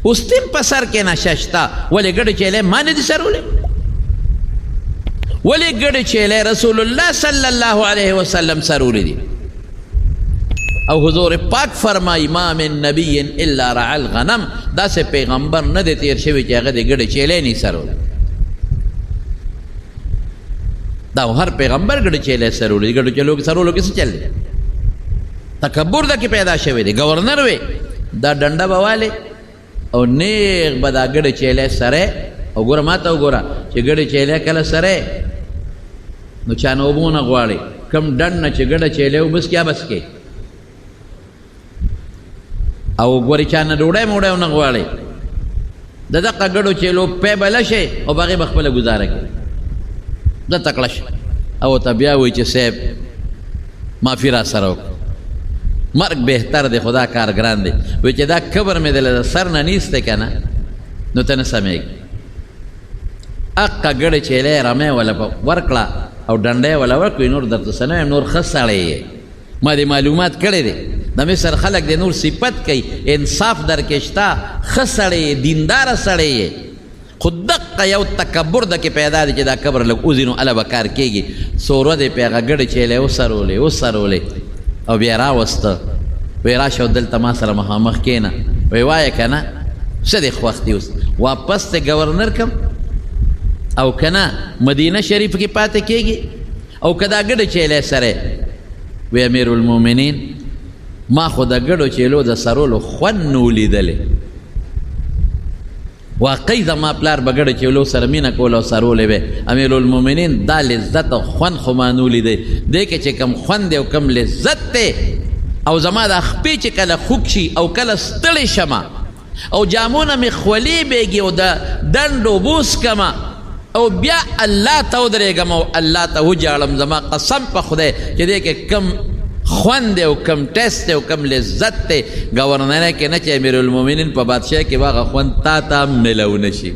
اوس تم په سر کې نشه شته، ولې ګډې چیلې ما نه دي سرولې؟ ولې ګډې چیلې رسول الله صلی الله علیه وسلم سرولې دي؟ او حضور پاک فرمایي ما من نبی الا رعى الغنم، داسې پیغمبر نه دی تیر شوی چې هغه د ګډې چیلې نه سرولې. دا هر پیغمبر ګډې چیلې سرولې، ګډو چیلو کې سرولو کې څه چل دی؟ تکبر دا کې پیدا شوی دی. گورنر وی دا ډنډه به والې او نیغ به دا ګډې چیلې سره، او ګوره ما ته وګوره چې ګډې چیلې کله سره نو چا نه اوبه نه غواړي، کم ډنډ نه چې ګډه چیلې اوبه څکي بس کې، او ګورې چا نه ډوډۍ موډۍ ونه غواړي، د دقه ګډو چیلو پی به له شي او په هغې به خپله ګزاره کوي. زه تکړه شم او ته بیا وایي چې صاحب معافي را سره وکړه، مرګ بهتر دی، خدا کار ګران دی. وایي چې دا کبر مې دله د سر نه نیستی که نه نو ته نه سمېږي. اقه ګړې چیلې رمې وله ورکړه او ډنډی وله ورکړې، نور درته څه نه وایم، نور ښه سړی یې، ما دې معلومات کړی دی، د مصر خلک دې نور صفت کوي، انصاف درکې شته، ښه سړی یې، دینداره سړی یې، خو دقه یو تکبر دکې پیدا دی چې دا کبر لږ وځي نو هله به کار کېږي. څو ورځې پې هغه ګړې چیلې وسرولې وسرولې او بیا راوسته، وایي راشه او دلته ما سره مخامخ کښېنه. وایي وایه که نه څه دې خوښ دي اوس، واپس ته ګورنر کم او که نه مدینه شریف کې پاتې کېږي او که دا ګډې چیلې سره؟ وی امیر المؤمنین ما خو د ګډو چیلو د سرولو خوند نه ولیدلی، واقعي زما پلار به ګډو چیلو سره مینه کوله او سرولې به. امیر المؤمنین دا لذت او خوند خو ما نه ولیدی، دې کې چې کوم خوند دی او کوم لذت دی، او زما دا خپې چې کله خوږ شي او کله ستړې شمه او جامونه مې خولې بېږي او د ډنډ اوبه وڅکمه او بیا الله ته ودرېږم او الله ته وژاړم، زما قسم په خدای چې دې کې کوم خوند دی او کوم ټیسټ دی او کوم لذت دی، ګورنرۍ کې نه چې امیرالمؤمنین په بادشاهۍ کې به هغه خوند تا ته هم میلاو نه شي.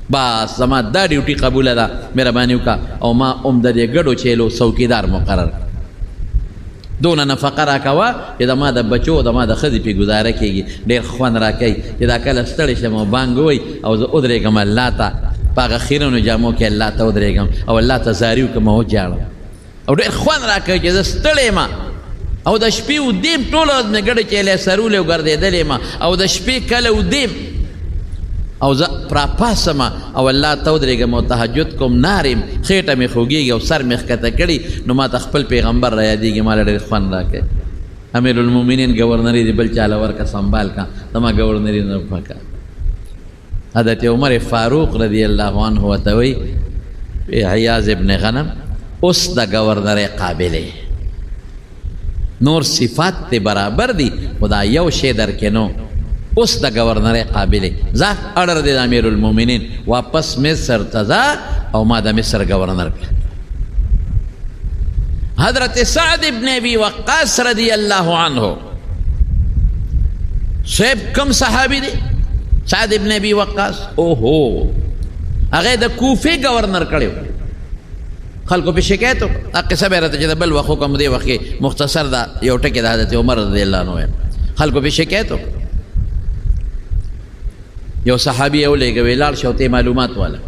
بس زما دا ډیوټي قبوله ده، مهرباني وکړه او ما هم د دې ګډو چیلو څوکیدار مقرر کړ. دونه نفقه راکوه چې د ما د بچو د ما د ښځې پې ګزاره کېږي، ډېر خوند راکوي چې دا کله ستړی شم او بانګ ووایي او زه ودرېږم الله ته په هغه خیرنو جامو کې الله ته ودرېږم او الله ته زاري وکړم او وژاړم، او ډېر خوند راکوي چې زه ستړی یم او د شپې ودیم، ټوله ورځ مې ګډې چیلې سرولې او ګرځېدلې یم او د شپې کله ودیم او زه راپاڅم او الله ته ودرېږم او تهجد کوم، ناریم، خېټه مې خوږېږي او سر مې ښکته کړي، نو ما ته خپل پیغمبر را یادېږي، ما له ډېر خوند راکوي. امیرالمؤمنین ګورنري دې بل چا له ورکړه، سنبال کړه، زما ګورنري نه پکار. حضرت عمر فاروق رضی الله عنه ورته وایي عیاض ابن غنم اوس د ګورنرۍ قابل یې، نور صفات ته برابر دي خو دا یو شی درکې نو اوس د ګورنرۍ قابل یې، ځه اړر دی د امیرالمؤمنین، واپس مصر ته ځه او ما د مصر ګورنر کړه. حضرت سعد ابن ابي وقاص رضی الله عنه صاحب کم صحابي دی سعد ابن ابي وقاص؟ اوهو هغه د کوفې گورنر کړی، خلکو په شکایت وکړ. دا قصه به راته چې د بل وخت وکړم، دې وخت کې مختصر دا یو ټکی د حضرت عمر رضی الله عنه وایم. خلکو په شکایت وکړ، یو صحابي یې ولېږه، ویې لاړ شه او ته معلومات واله،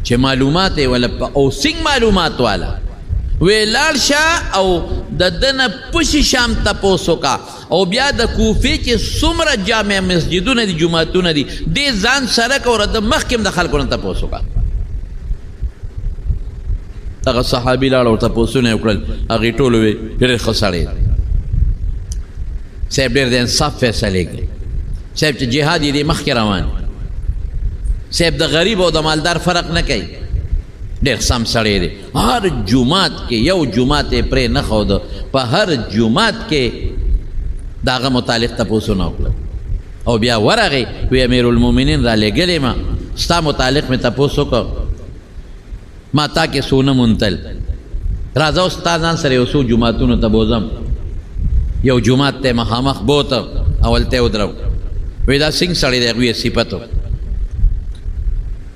چې معلومات یې وله او څنګه معلومات واله، ویې لاړ شه او د ده نه پشي شام تپوس وکړه، او بیا د کوفې چې څومره جامع مسجدونه دي جوماتونه دي دې ځان سره که او د مخکې هم د خلکو نه تپوس وکړه. هغه صحابي لاړ او تپوسونه یې وکړل، هغې ټولو ویې ډېر ښه سړی دی صاحب، ډېر د انصاف فیصلې کوي صاحب، چې جهاد یې دی مخکې روان صاحب، د غریب او د مالدار فرق نه کوي، ډېر سم سړی دی. هر جومات کې یو جومات یې پرې نه ښوده، په هر جومات کې د هغه متعلق تپوسونه وکړل او بیا ورغی وی امیرالمؤمنین را لېږلی ما، ستا متعلق مې تپوس وکړ، ما تا کې څو نه مونتل، راځه اوس تا ځان سره یو څو جوماتونو ته بوځم. یو جومات ته مخامخ بوته او هلته یې ودرو، وی دا څنګه سړی دی؟ هغوی یې صفت وکړ.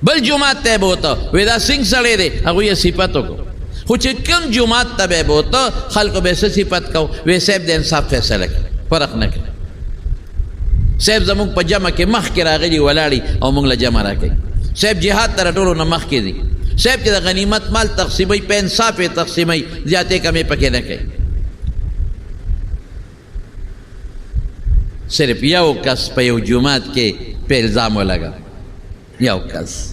بل جومات ته یې بوته، وی دا څنګه سړی دی؟ هغوی یې صفت وکړ. خو چې کوم جومات ته به یې بوته خلکو به یې څه صفت کو؟ وی صاحب د انصاف فیصله کوي، فرق نه کوي. صاحب زموږ په جمع کې مخکې راغلي ولاړي او موږ له جمع راکوي. صاحب جهاد تر ټولو نه مخکې دي. صاحب چې د غنیمت مال تقسیموي په انصاف یې تقسیموي، زیاتې کمې پکې نه کوي. صرف یو کس په یو جومات کې په الزام ولګه، یو کس.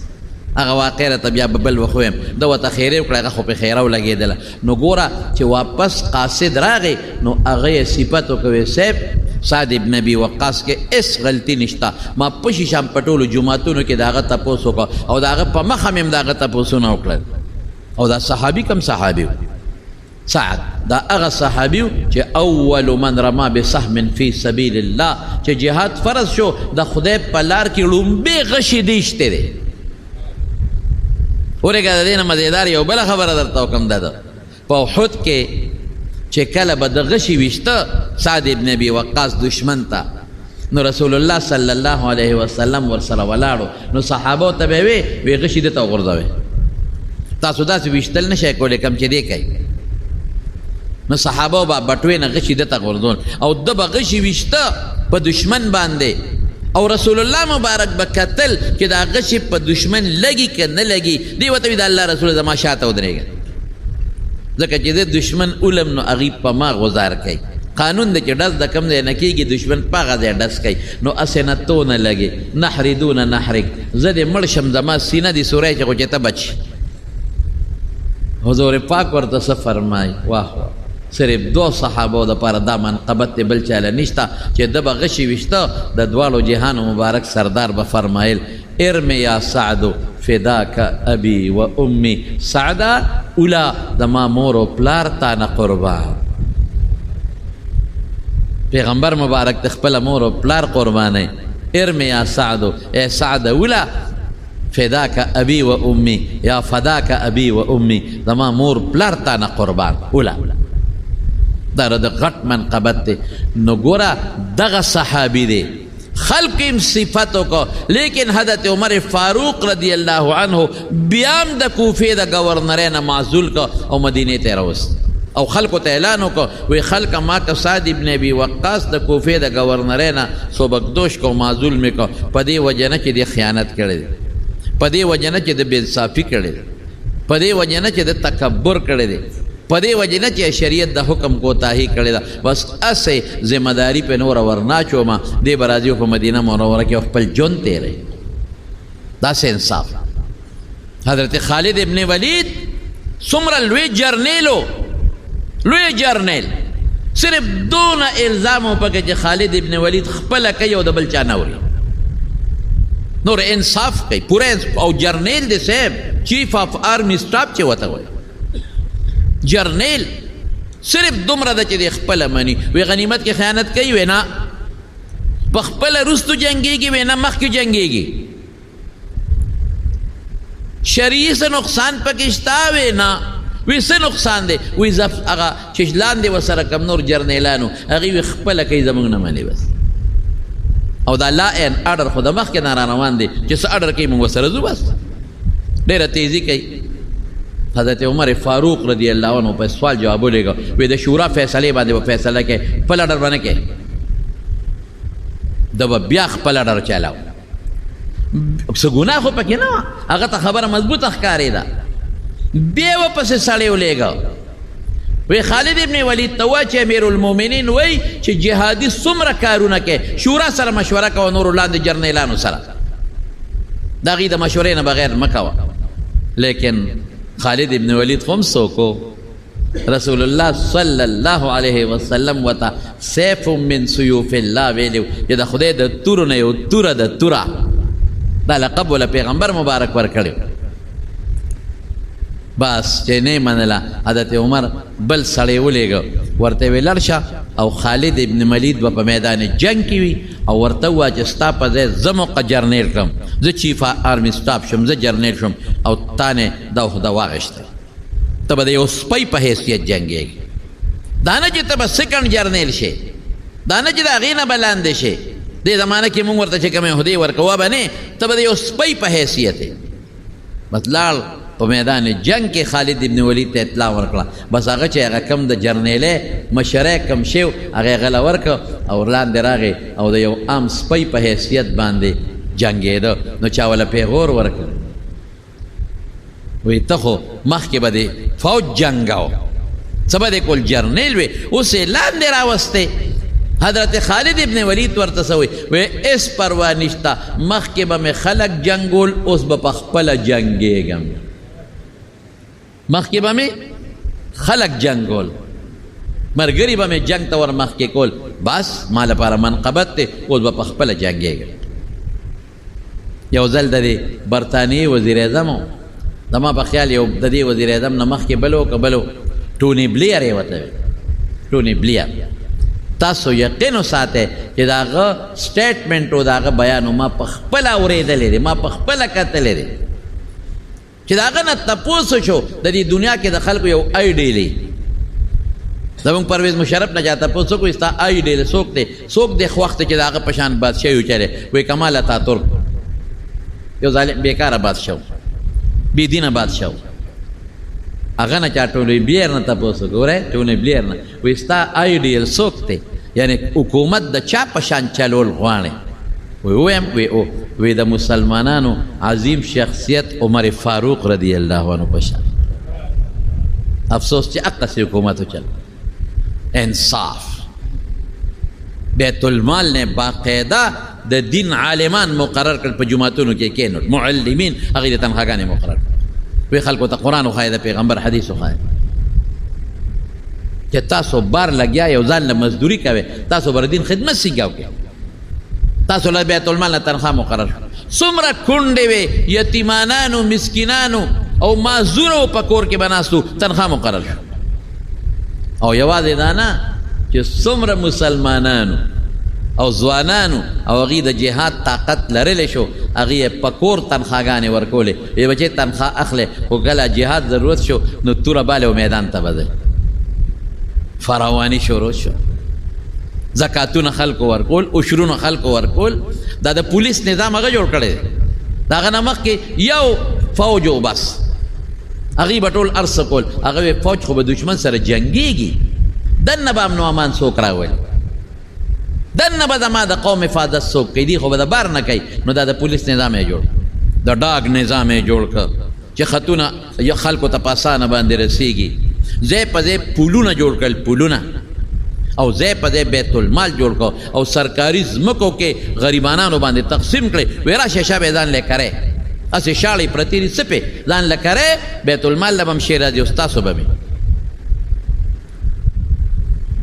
هغه واقع راته بیا به بل وخت ووایم. ده ورته خیرې وکړه، هغه خو پرې خیره ولګېدله. نو ګوره چې واپس قاصد راغی نو هغه یې صفت وکړ، صاحب سعد ابن ابي وقاص کې هېڅ غلطي نشته، ما په شیشان په ټولو جوماتونو کې د هغه تپوس وکړ او د هغه په مخه مې هم د هغه تپوسونه وکړل. او دا صحابي کوم صحابي و؟ سعد دا هغه صحابي و چې اول من رما بسهم فی سبیل الله، چې جهاد فرض شو د خدای په لار کې ړومبی غشي دی شته دی. ورېږه د دې نه مزېدار یو بله خبره درته وکړم. ده په احد کې چې کله به د غشي ویشته سعد ابن ابي وقاص دشمن ته، نو رسول الله صلی الله علیه وسلم ورسره ولاړو، نو صحابو ته به یې وی وی غشي ده ته وغورځوئ، تاسو داسې ویشتل نه شئ کولی کوم چې دی کوي. نو صحابو به بټوې نه غشي ده ته غورځول او ده به غشي ویشته په دشمن باندې، او رسول الله مبارک به کتل چې دا غشي په دشمن لګي که نه لګي. دی ورته وایي د الله رسول زما شاته ودرېږه، ځکه چې زه دشمن ولم نو هغوی په ما غزار کوي. قانون دی چې ډز د کوم ځای نه کېږي دشمن په هغه ځای ډز کوي، نو هسې نه تو نه لګي، نحري دونه نحرک، زه دې مړ شم زما سینه دې سوری چې خو چې ته بچ. حضور پاک ورته څه فرمایي؟ واه واه، صرف دوه صحابو دپاره دا منقبت دی، بل چا له نشته چې ده به غشي ویشته، د دواړو جهانو مبارک سردار به فرمایل ارمي یا سعد فداک ابي و امي، سعده اولا زما مور او پلار تا نه قربان. پیغمبر مبارک د خپله مور او پلار قربانوي. ارمي یا سعد، ای سعد اولا فداک ابي و امي، یا فداک ابي و امي، زما مور پلار تا نه قربان. اولا دا د غټ منقبت دی. نو ګوره دغه صحابي دی، خلق هم صفت وکړو، لیکن حضرت عمر فاروق رضی الله عنه بیا هم د کوفې د ګورنرۍ نه معزول کړ او مدینې ته یې راوست او خلکو ته اعلان وکړ، وی خلک ما که سعد ابن ابي وقاص د کوفې د ګورنرۍ نه سبکدوش کړ، معزول مې کړ، په دې وجه نه چې دې خیانت کړی دی، په دې وجه نه چې د بې انصافي کړی دی، په دې وجه نه چې د تکبر کړی دی، په دې وجه نه چې شریعت د حکم کوتاهي کړې ده، بس هسې ذمه داري پرې نوره ورناچومه، دی به راځي په مدینه منوره کې خپل ژوند تېروي. داسې انصاف. حضرت خالد ابن ولید څومره لوی جرنیل و، لوی جرنیل، صرف دونه الزام و پکې چې خالد ابن ولید خپله کوي او د بل چا نه اوري، نور انصاف کوي پوره. او جرنیل دی صاحب، چیف آف آرمي سټاف چې ورته وایي جرنیل، صرف دومره ده چې دی خپله مني. وی غنیمت کې خیانت کوي؟ وی نه. په خپله وروستو جنګېږي؟ وی نه، مخکې جنګېږي. شرعي څه نقصان پکې شته؟ وی نه. وی څه نقصان دی؟ وی زف هغه چې لاندې ورسره کوم نور جرنیلانو هغوی وی خپله کوي، زموږ نه مني بس. او دا لا این اډر خو د مخکې نه را روان دی چې څه اډر کوي موږ ورسره ځو، بس ډېره تیزي کوي. حضرت عمر فاروق رضی الله عنه په سوال جواب ولېږه، وی د شورا فیصلې باندې به فیصله کوي، خپل اډر به نه کوي. ده به بیا خپل اډر چلاو، څه ګناه خو پکې نه وه، هغه ته خبره مضبوطه ښکارېده. بیا ورپسې سړی ولېږه، وی خالد ابن ولید ته وایه چې امیر المؤمنین وایي چې جهادي څومره کارونه کوي، شورا سره مشوره کوه، نورو لاندې جرنیلانو سره، د هغوی د مشورې نه بغیر مه کوه. لیکن خالد ابن ولید خو هم څوک و، رسول الله صلی الله علیه وسلم ورته سیف من سیوف الله ویلی چې د خدای د تورو نه یو توره د توره، دا لقب وله پیغمبر مبارک ورکړی. بس چې نه منله، حضرت عمر بل سړی ولېږه، ورته ویې لاړ شه او خالد ابن ولید به په میدان جنګ کې وي او ورته ووایه چې ستا په ځای زه موقع جرنیل کړم، زه چیف آرمي سټاف شم، زه جرنیل شم او تا نه دا عهده واخیسته، ته به د یو سپی په حیثیت جنګېږې، دا نه چې ته به سیکنډ جرنیل شې، دا نه چې د هغې نه به لاندې شې. دې زمانه کې مونږ ورته چې کومې عهدې ورکوه به نه، ته به د یو سپی په حیثیت یې. بس لاړ په میدان جنگ کې خالد ابن ولید ته اطلاع ورکړه. بس هغه چې هغه کم د جرنیلې مشره کم شو، هغه غله ورکړه او لاندې راغی او د یو عام سپی په حیثیت باندې جنګېده. نو چا وله پیغور ورکړ، وی ته خو مخکې به دې فوج جنګاو، څه به دې کول، جرنیل وې، اوس یې لاندې راوستې. حضرت خالد ابن ولید ورته څه وایي؟ وایي هېڅ پروا نشته، مخکې به مې خلک جنګول، اوس به په خپله جنګېږم. مخکې به مې خلک جنګول، مرګري به مې جنګ ته ور مخکې کول، بس ما لپاره منقبت دی، اوس به په خپله جنګېږم. یو ځل د دې برطانیې وزیر اعظم و، زما په خیال یو د دې وزیر اعظم نه مخکې بل و که بل و، ټوني بلیر یې ورته ویل. ټوني بلیر، تاسو یقین وساتئ چې د هغه سټیټمنټ او د هغه بیان ما په خپله اورېدلی دی، ما په خپله کتلی دی، چې د هغه نه تپوس شو د دې دنیا کې د خلکو یو آیډیل. زمونږ پرویز مشرف نه چا تپوس وکړو ستا آیډیل څوک دی، څوک دی خوښ دی چې د هغه په شان بادشاهي وچلې؟ وایي کمال اتاترک، یو ظالم بېکاره بادشاه و، بې دینه بادشاه و. هغه نه چا ټوني بلیر نه تپوس وکړو، ګورئ ټوني بلیر نه، وایي ستا آیډیل څوک دی، یعنې حکومت د چا په شان چلول غواړي؟ وایي ووایم، وایي او، وایي د مسلمانانو عظیم شخصیت عمر فاروق رضی الله عنه په شان. افسوس چې هقسې حکومت وچل. انصاف، بیت المال نه باقاعده د دین عالمان مقرر کړل، په جوماتونو کې کېنول معلمین، هغوی د تنخواګانې مقرر کړل. وی خلکو ته قرآن وښایه، د پیغمبر حدیث وښایه، چې تاسو بار لګیا یو ځان له مزدوري کوئ، تاسو بر دین خدمت څنګه وکړئ؟ تاسو له بیت المال نه تنخوا مقرر شو. څومره کونډې وې، یتیمانانو، مسکینانو او معذورو په کور کې به ناستو، تنخوا مقرر شو. او یوازې دا نه چې څومره مسلمانانو او ځوانانو او هغوی د جهاد طاقت لرلی شو، هغوی یې په کور تنخواګانې ورکولې. وایي بچې تنخوا اخلې، خو کله جهاد ضرورت شو نو توره بالې او میدان ته به ځئ. فراواني شروع شو، زکاتونه خلکو ورکول، عشرونه خلکو ورکول. دا د پولیس نظام هغه جوړ کړی دی. د هغه نه مخکې یو فوج و بس، هغوی به ټول هر څه کول. هغه وایي فوج خو به دښمن سره جنګېږي، دننه به امن و امان څوک راولي، دننه به زما د قوم حفاظت څوک کوي، دی خو به د بار نه کوي. نو دا د پولیس نظام یې جوړ کړ، د ډاګ نظام یې جوړ کړ چې خطونه خلکو ته په اسانه باندې رسېږي. ځای په ځای پولونه جوړ کړل، پولونه، او ځای په ځای بیت المال جوړ کړ، او سرکاري ځمکو کې غریبانانو باندې تقسیم کړې. وایي راشه شابه ځان له کرې، هسې شاړې پرتې دي، څه پې ځان له کرې، بیت المال له به هم شی راځي او ستاسو به وي.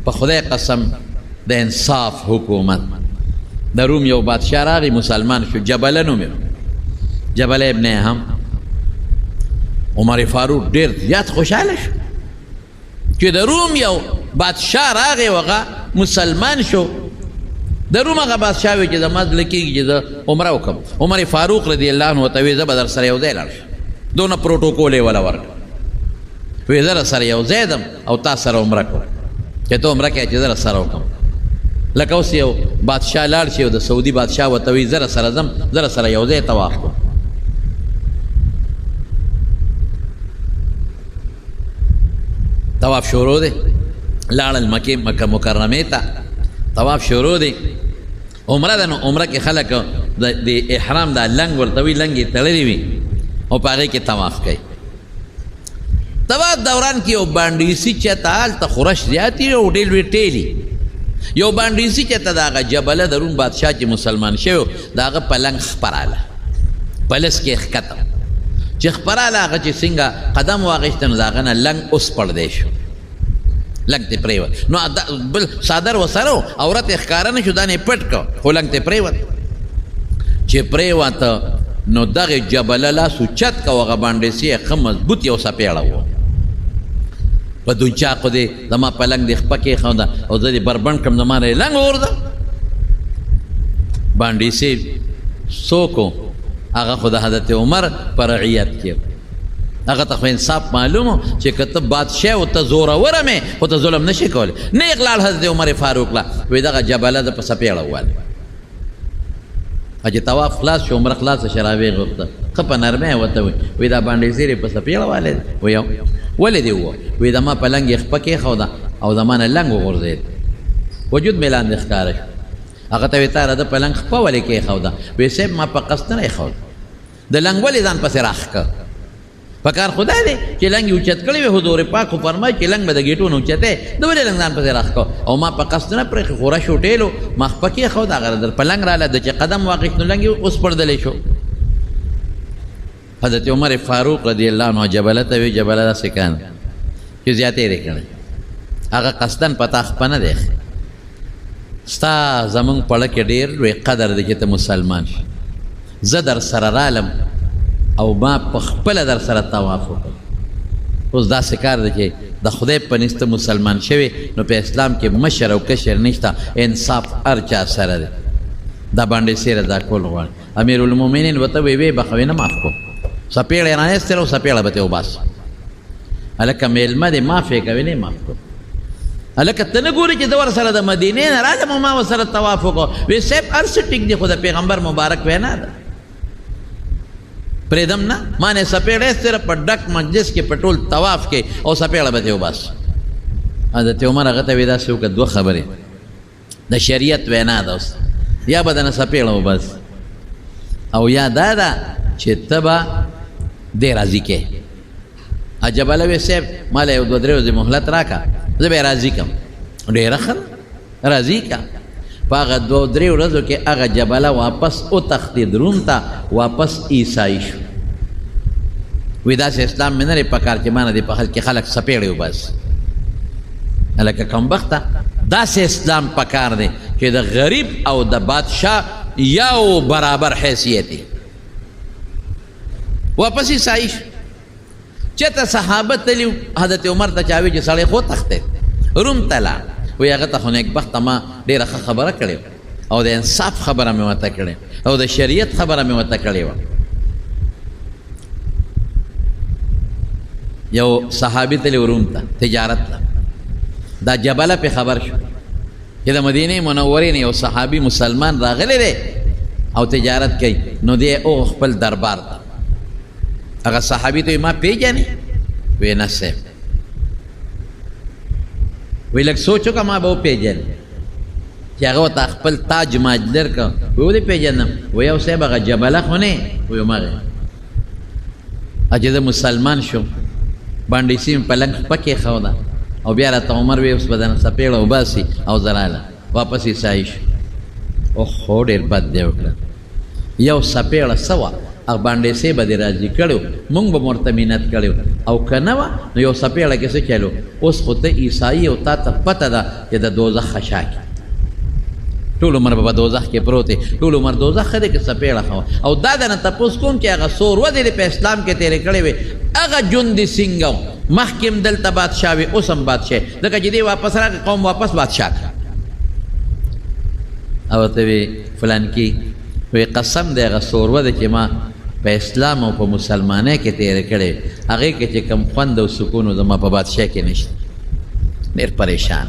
په خدای قسم د انصاف حکومت. د روم یو بادشاه راغی، مسلمان شو، جبله نوم یې، جبله ابن هم. عمر فاروق ډېر زیات خوشحاله شو چې د روم یو بادشاه راغی، هغه مسلمان شو. د روم هغه بادشاه وی چې زما زړه کېږي چې زه عمره وکړم. عمر فاروق رضی الله عنه ورته وایي زه به در سره یو ځای لاړ شم. دونه پروټوکول یې وله ورکړ، وایي زه در سره یو ځای ځم او تا سره عمره کوم، چې ته عمره کوې چې زه در سره وکړم. لکه اوس یو بادشاه لاړ شي او د سعودي بادشاه ورته وایي زه در سره ځم، زه در سره یو ځای طواف کوم. طواف شروع دی، لاړل مکې مکه مکرمې ته، طواف شروع دی، عمره ده. نو عمره کې خلک د احرام دا لنګ ورته وي، لنګ یې تړلی وي او په هغې کې طواف کوي. طواف دوران کې یو باندیسي چېرته هلته خو رش زیات وي او ډېر لوی ټیلي، یو باندیسي چېرته د هغه جبله د روم بادشاه چې مسلمان شوی و، د هغه په لنګ خپراله، په لس کې ښکته چې خپراله، هغه چې څنګه قدم واخیسته نو د هغه نه لنګ اوس پړدی شو، لنګ ترې پرېوت. نو بل څادر ورسره و، عورت یې ښکاره نه شو، دا نه یې پټ کړ، خو لنګ ترې پرېوت. چې پرېوته نو دغې جبله لاس اوچت کړ، هغه باندې یې ښه مضبوط یو څپېړه و، په دونچاقو دې زما په لنګ دې خپه کېښوده او زه دې بربنډ کړم، زما نه یې لنګ وغورځه. باندې څوک و؟ هغه خو د حضرت عمر په رعیت کې، هغه ته خو انصاف معلوم و چې که ته بادشاه و ته زورور مې، خو ته ظلم نه شې کولی. نېغ لاړ حضرت عمر فاروق له، وایي دغه جبله ده په څپېړه وواله. چې طواف خلاص شو، عمره خلاصه شوه، راویې غوښته، ښه په نرمۍ ورته وایي، وایي دا باندې زیرې په څپېړه والی دی؟ وایي ولې دې ووه؟ وایي د ما په لنګ یې خپه کېښوده او د ما نه لنګ وغورځېد، وجود مې لاندې ښکاره شو. هغه ته وایي تا د ده په لنګ خپه ولې کېښوده؟ وایي صاحب ما په قصد نه ایښوده، د لنګ ولې ځان پسې راښکه؟ پکار خدای دی چې لنګ یې اوچت کړی وي. حضور پاک خو فرمایي چې لنګ به د ګېټو نه اوچتی، ده ولې لنګ ځان پسې راښکه؟ او ما په قصد نه پرېښی، خو رش وټېلو، ما خپه کېښوده، هغه در په لنګ راله، ده چې قدم واخیست نو لنګ یې وسپړدلی شو. حضرت عمر فاروق رضی الله عنه جبله ته وی، جبله داسې کان چې زیاتې دې کړی، هغه قصداً په تا خپه نه دی، ستا زمونږ په کې ډېر لوی قدر دی چې ته مسلمان شې. زه در سره رالم او ما په خپله در سره طواف وکړ. اوس داسې کار دی چې د خدای په نزد ته مسلمان شوې، نو په اسلام کې مشر او کشر نشته، انصاف هر چا سره دی. دا باندې سیره دا کول غواړي. امیر المؤمنین ورته وی، وی بخوي نه معاف کوم، څپېړه یې رانیستله او څپېړه به ترې وباسم. هلکه مېلمه دی، معاف یې کوې نه معاف کوم. هلکه ته نه ګورې چې زه ورسره د مدینې نه رالم او ما ورسره طواف وکړو؟ وی صاحب هر څه ټیک دي، خو د پیغمبر مبارک وینا ده، پرېږدم نه. ما نه څپېړه ایستله په ډک مجلس کې په ټول طواف کې او څپېړه به ترې وباسم. حضرت عمر هغه ته وی داسې وکړه، دوه خبرې د شریعت وینا ده، اوس یا به درنه څپېړه وباسي او یا دا ده چې ته به دې راضي کې. عجبله وی صاحب ما له یو دوه درې ورځې مهلت راکړه، زه به یې راضي کړم. ډېره ښه ده، راضي کړه. په هغه دوه درې ورځو کې هغه جبله واپس وتښتېد روم ته، واپس عیسایي شو. وی داسې اسلام مې نه دی پکار چې ما نه دې په خلک کې خلک څپېړې وباسي. هلکه کمبخته، داسې اسلام پکار دی چې د غریب او د بادشاه یو برابر حیثیت دی. واپس عیسایي شو. چېرته صحابه تللي، حضرت عمر ته چا وی چې سړی خو تښتېد روم ته لاړ. وایي هغه ته خو نېکبخته ما ډېره ښه خبره کړې او د انصاف خبره مې ورته کړې او د شریعت خبره مې ورته کړې وه. یو صحابي تللی روم ته تجارت ته، دا جبله پې خبر شو چې د مدینې منورې نه یو صحابي مسلمان راغلی دی او تجارت کوي، نو دی هغه خپل دربار ته. هغه صحابي ته ما پیژنې؟ وی نه صاحب. وی لږ سوچ وکړه، ما به وپېژنې. چې هغه ورته خپل تاج ماج لر کړ، وی ودې پېژنم؟ وی یو صاحب هغه جبله خو نه؟ وی هماغه. چې زه مسلمان شوم، باندې سیم په لنګ خپه کېښوده او بیا راته عمر وی اوس به درنه څپېړه وباسي او زه راغلم واپس عیسایي شو. اوخو ډېر بد دی وکړه. یو څپېړه څه وه، هغه باندې سې به دې راضي کړی و، مونږ به مو ورته منت کړی و، او که نه وه نو یو څپېړه کې څه چلو؟ اوس خو ته عیسایي او تا ته پته ده چې د دوزخ خشاک ټول عمر به په دوزخ کې پروت دی، ټول عمر دوزخ ښه دی که څپېړه ښه وه؟ او دا درنه تپوس کوم چې هغه څو ورځې دې په اسلام کې تېرې کړې وې، هغه ژوند دې څنګه و؟ مخکې هم دلته بادشاه وي، اوس هم بادشاه، ځکه چې دی واپس راغی قوم واپس بادشاه کړ. او ورته وی فلانکي، وی قسم دی هغه څو ورځې چې ما په اسلام او په مسلمانۍ کې تېرې کړې، هغې کې چې کوم خوند او سکون و زما په بادشاه کې نشته. ډېر پریشان.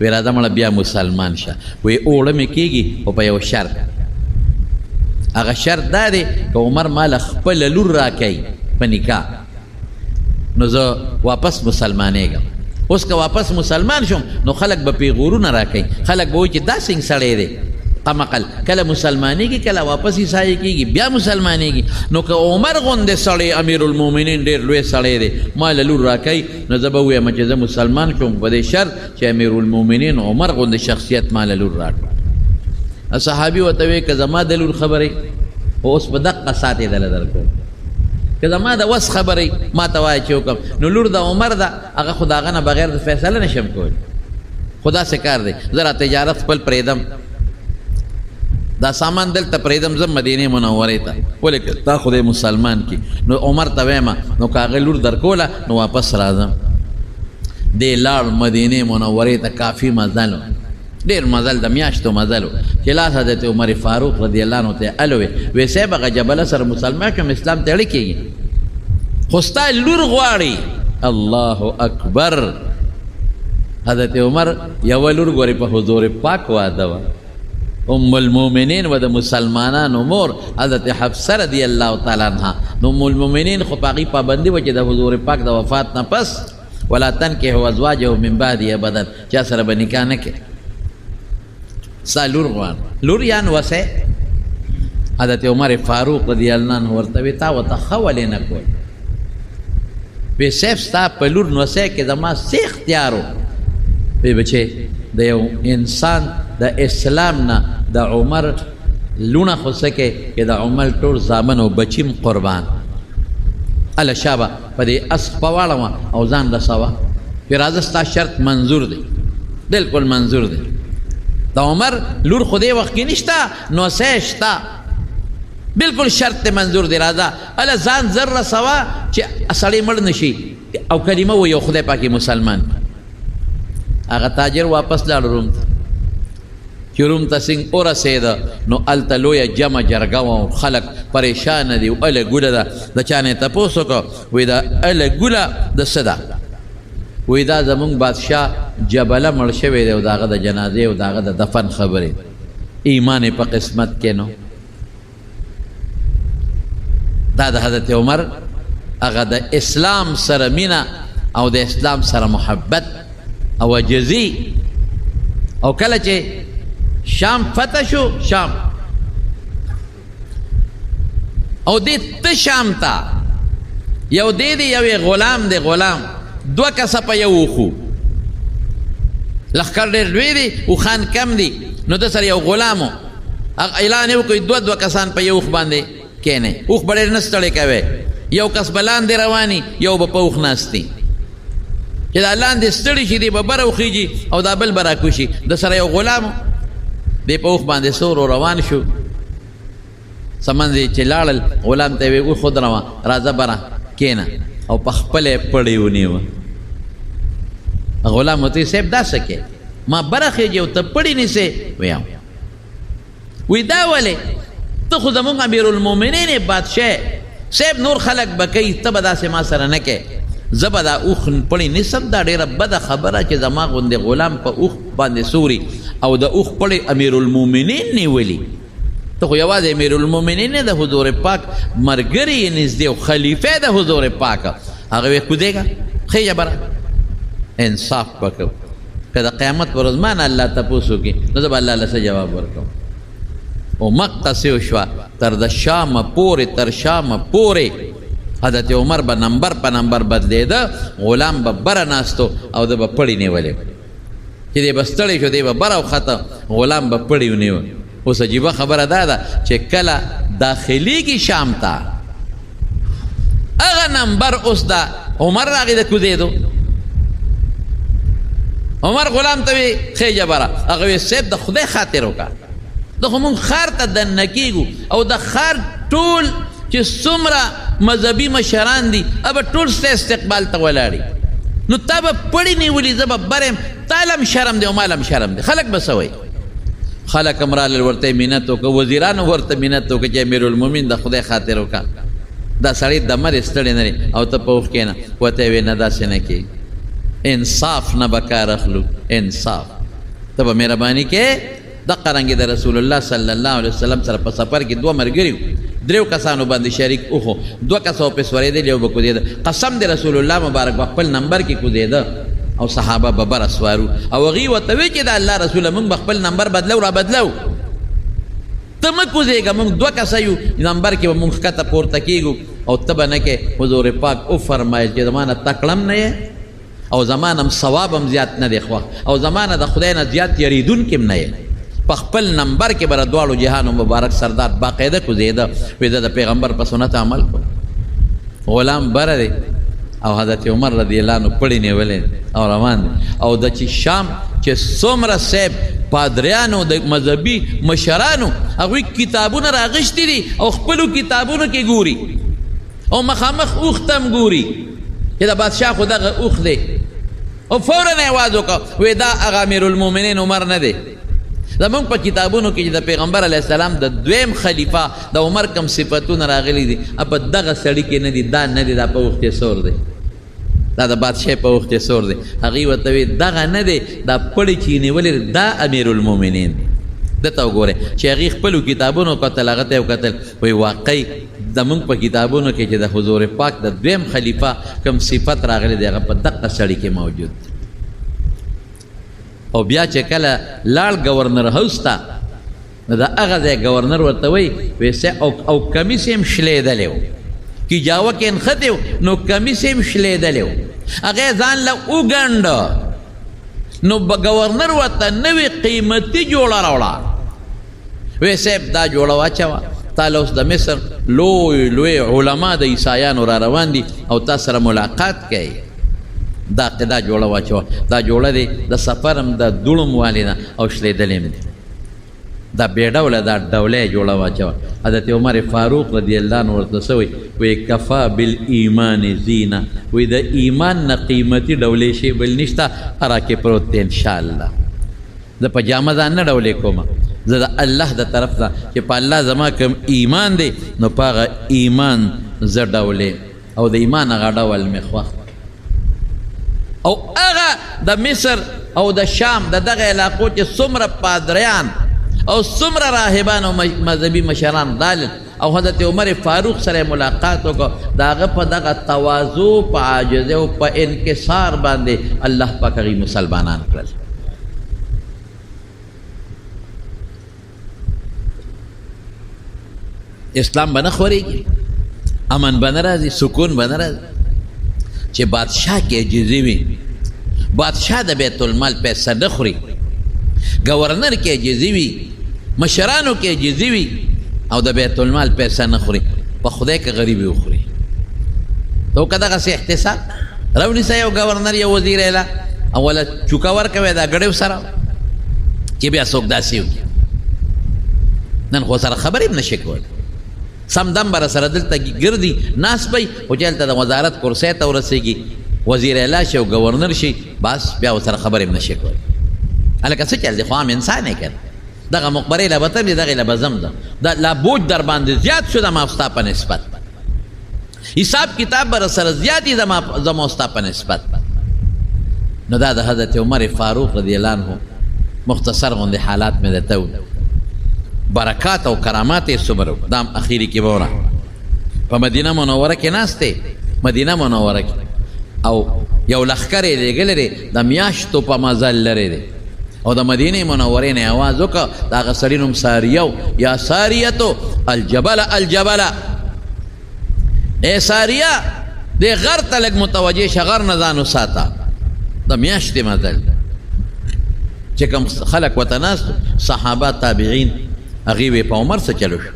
وی راځه مړه بیا مسلمان شه. وی اوړه مې کېږي خو په یو شرط. هغه شرط دا دی که عمر ما له خپله لور راکوي په نکاح، نو زه واپس مسلمانېږم. اوس که واپس مسلمان شوم نو خلک به پیغورونه راکوي، خلک به وایي چې دا څنګه سړی دی قمقل، کله مسلمانېږي کله واپس عیسایي کېږي بیا مسلمانېږي. نو که عمر غوندې سړی امیر المؤمنین ډېر لوی سړی دی ما له لور راکوي، نو زه به ووایم چې زه مسلمان شوم په دې شرط چې امیر المؤمنین عمر غوندې شخصیت ما له لور راکړه. صحابي ورته وایي که زما د لور خبرې خو اوس په دقه سات یې دله درکوم، که زما د وس خبرې ما ته وایه چې وکړم، نو لور د عمر ده، هغه خو د هغه نه بغیر د فیصله نه شم کولی. خو داسې کار دی، زه را تجارت خپل پرېږدم، دا سامان دلته پرېږدم، ځم مدینې منورې ته، ولې که تا خدای مسلمان کړي. نو عمر ته وایم نو که هغه لور درکوله نو واپس راځم. دی لاړ مدینې منورې ته، کافي مزل و، ډېر مزل د میاشتو مزل و، چې لاس حضرت عمر فاروق رضی الله عنه ته الوې، وی صاحب هغه جبله سره مسلمان شوم، اسلام ته اړه کېږي، خو ستا لور غواړي. الله اکبر. حضرت عمر یوه لور ګورې په حضور پاک واده وه. ام المؤمنین و د مسلمانانو مور حضرت حفصه رضی الله تعالی عنها. نو ام المؤمنین خو په هغې پابندي وه چې د حضور پاک د وفات نه پس ولا تنکحوا ازواجه من بعده ابدا، چا سره به نکاح نه کوي. ستا لور غواړم، لور یان وسه. حضرت عمر فاروق رضی الله عنه ورته وی تا ورته ښه ولې نه کول؟ وی صاحب ستا په لور نوسه کې زما څه اختیار و؟ وی بچې د یو انسان د اسلام نه د عمر لوڼه خو څه کې چې د عمر ټول زامن او بچیم قربان. هله شابه په دې اس خپه واړوه او ځان رسوه، وی راځه ستا شرط منظور دی، بالکل منظور دی. د عمر لور خو دې وخت کې نشته، نوسه شته، بالکل شرط ته منظور دی، راځه هله ځان زر رسوه چې سړی مړ نه شي او کلمه ووایي او خدای پاکې مسلمان. هغه تاجر واپس لاړ روم ته. چې روم ته څنګه ورسېده نو هلته لویه جمع جرګه وه او خلک پریشانه دي او اله ګوله ده. د چا نه یې تپوس وکړ، وایي دا اله ګوله د څه ده؟ وایي دا زمونږ بادشاه جبله مړ شوی دی او د هغه د جنازې او د هغه د دفن خبرې. ایمان یې په قسمت کې نو. دا د حضرت عمر هغه د اسلام سره مینه او د اسلام سره محبت او عجزي. او کله چې شام فتح شو، شام او دې ته شام ته یو دې دی یو غلام دی، غلام دوه کسه په یو اوښو، لښکر ډېر لوی دی، اوښان کم دي، نو ده سره یو غلام و، هغه اعلان یې وکړ دوه دوه کسان په یو اوښ باندې کښېنئ، اوښ به ډېر نه ستړی کوی، یو کس به لاندې رواني، یو به په اوښ ناست دی، چې دا لاندې ستړي شي دی به بره وخیږي او دا بل به راکوشي. ده سره یو غلام و، دی په اوښ باندې سور روان شو، څه منځ یې چې لاړل غلام ته یې ویل اوښ ودروه راځه بره کښېنه، او په خپله یې پړی ونیوه. غلام ورته ویل صاحب دا څه کوې، ما بره خېږي او ته پړی نیسې؟ ویم وی دا ولې، ته خو زمونږ امیرالمؤمنین یې، بادشاه صاحب، نور خلک به کوي، ته به داسې ما سره نه کوې، زه به دا اوښ پړی نیسم، دا ډېره بده خبره چې زما غوندې غلام په اوښ باندې سوري او د اوښ پړی امیرالمؤمنین نیولي، ته خو یوازې امیرالمؤمنین نه، د حضور پاک ملګری یې نږدې او خلیفه د حضور پاک. هغه ویې کوزېږه خېژه بره، انصاف به کوو، که د قیامت پر ورځ ما نه الله تپوس وکړي نو زه به الله له څه جواب ورکوم. او مقصې وشوه تر د شامه پورې، تر شامه پورې حضرت عمر به نمبر په نمبر بدلېده، غلام به بره ناستو او ده به پړی نیولی، چې دی به ستړی شو دی به بره وخته، غلام به پړی ونیوه. اوس عجیبه خبره دا ده چې کله داخلیږي شام ته هغه نمبر اوس دا عمر راغی د کوزېدو، عمر غلام ته وی خېژه بره، هغه وی صاحب د خدای خاطر وکړه، د خو مونږ ښار ته دننه کېږو او د ښار ټول چې څومره مذهبي مشران دي هغه ټول ستا استقبال ته ولاړ، نو تا به پړی نیولي، زه به بره یم، تا له هم شرم دی او ما له هم شرم دی، خلک به څه وایي؟ خلک هم رالل ورته یې منت وکړ، وزیرانو ورته منت وکړ چې امیرالمؤمنین د خدای خاطر وکړه، دا سړی دمه دی ستړی نه دی او ته په اوښ کښېنه. ورته یې ویل نه داسې نه کېږي، انصاف نه به کار اخلو، انصاف ته به مهرباني کې. دقه رنګې د رسول الله صلی الله علیه وسلم سره په سفر کې دوه ملګري وو، دریو کسانو باندې شریک اوښو، دوه کسه پرې سورېدل، یو به کوزېده. قسم دی رسول الله مبارک په خپل نمبر کې کوزېده او صحابه به بره سوارو او هغوی ورته ویل چې د الله رسوله موږ به خپل نمبر بدلو را بدلو، ته مه کوزېږه، موږ دوه کسه یو، نمبر کې به موږ ښکته پورته کېږو او ته به نه کې. حضور پاک وفرمایل چې زما نه تکړه هم نه یې او زما نه هم ثواب هم زیات نه دی خوښ او زما نه د خدای نه زیات یریدونکی هم نه یې. په خپل نمبر کې به د دواړو جهانو مبارک سردار باقاعده کوزېده، وایي زه د پیغمبر په سنت عمل کوم. غلام بره دی او حضرت عمر رضی الله عنه پړی نیولی او روان دی. او د چې شام چې څومره صاحب پادریانو د مذهبي مشرانو هغوی کتابونه راغشتي دي او خپلو کتابونو کې ګوري او مخامخ اوښ ته هم ګوري چې د بادشاه خو دغه اوښ دی، او فورا یې اواز وکړ وایي دا هغه امیرالمؤمنین عمر نه دی. زمونږ په کتابونو کې چې د پیغمبر علیه السلام د دویم خلیفه د عمر کم صفتونه راغلي دي په دغه سړي کې نه دي، دا نه دی، دا په اوښ کې سور دی، دا د بادشاه په اوښ کې سور دی. هغوی ورته وایي دغه نه دی، دا پړی چې یې نیولی دا امیرالمؤمنین دی. ده ته وګورئ چې هغې خپلو کتابونو کتل، هغه ته یې وکتل، وایي واقعي زموږ په کتابونو کې چې د حضور پاک د دویم خلیفه کوم صفت راغلی دی هغه په دقه سړي کې موجود دی. او بیا چې کله لاړ ګورنر هاوس ته، نو د هغه ځای ګورنر ورته وایي او کمیس یې هم شلېدلی و، کیجاوه کې نښتی و، نو کمیس یې هم شلېدلی و، هغه یې ځان له وګنډه. نو ګورنر ورته نوې قیمتي جوړه راوړه، وی صاحب دا جوړه واچوه، تا له اوس د مصر لوی لوی علما د عیسایانو را روان دي او تا سره ملاقات کوي، دا دا جوړه واچوه، دا جوړه دی د سفر هم د دوړم والې ده او شلېدلې هم دی، دا بې ډوله دا ډولۍ جوړه واچوه. حضرت عمر فاروق رضی الله عنه ورته څه وایي؟ وایي کفا بالایمان زینه، وایي د ایمان نه قیمتي ډولې شی بل نشته، راکې پروت دی انشاءالله. زه په جامه ځان نه ډولې کومه، زه د الله د طرف نه چې په الله زما کوم ایمان دی نو په هغه ایمان زه ډولې، او د ایمان هغه ډول مې خوښ. او هغه د مصر او د شام د دغه علاقو چې څومره پادریان او څومره راهبان او مذهبي مشران راغلل او حضرت عمر فاروق سره ملاقات وکړ، د هغه په دغه تواضع، په عاجزۍ او په انکسار باندې الله پاک هغوی مسلمانان کړل. اسلام به نه خورېږي، امن به نه راځي، سکون به نه راځي. چې بادشاه کې عاجزي وي، بادشاه د بیت المال پیسه نه خوري، گورنر کې عاجزي وي، مشرانو کې عاجزي وي او د بیت المال پیسه نه خوري، په خدای کې غریبي وخوري. ته وکړه دغسې احتساب راونیسه، یو گورنر یو وزیر اعلی او وله چوکه ورکوې دا ګړیو سره چې بیا څوک داسې وکړي. نن خو سره خبرې هم نشي کولی، سم دم به سره دلته ګرځي ناست به وي، خو چې هلته د وزارت کرسۍ ته ورسېږي، وزیر اعلی شي او ګورنر شي، بس بیا ورسره خبرې هم نشي کولی. هلکه څه چل دی، خو عام انسان یې که نه، دغه مقبرې له به تم دی، دغې له به ځم زه، دا لا بوج در باندې زیات شو زما ستا په نسبت، حساب کتاب به سره زیات وي زما ستا په نسبت. نو دا د حضرت عمر فاروق رضی الله عنه مختصر غوندې حالات مې درته وویل. برکات او کرامات یې څومره وو، دا هم اخري کې به وره. په مدینه منوره کې ناست دی، مدینه منوره کې، او یو لښکر یې لېږلی دی، د میاشتو په مزل لرې دی، او د مدینې منورې نه اواز وکړ، د هغه سړي نوم ساریه و، یا ساریتو الجبل الجبل، ای ساریه دې غر ته لږ متوجه شه، غر نه ځان وساته. د میاشتې مزل چې کوم خلک ورته ناست، صحابه تابعین، هغې وی په عمر څه چلو شو،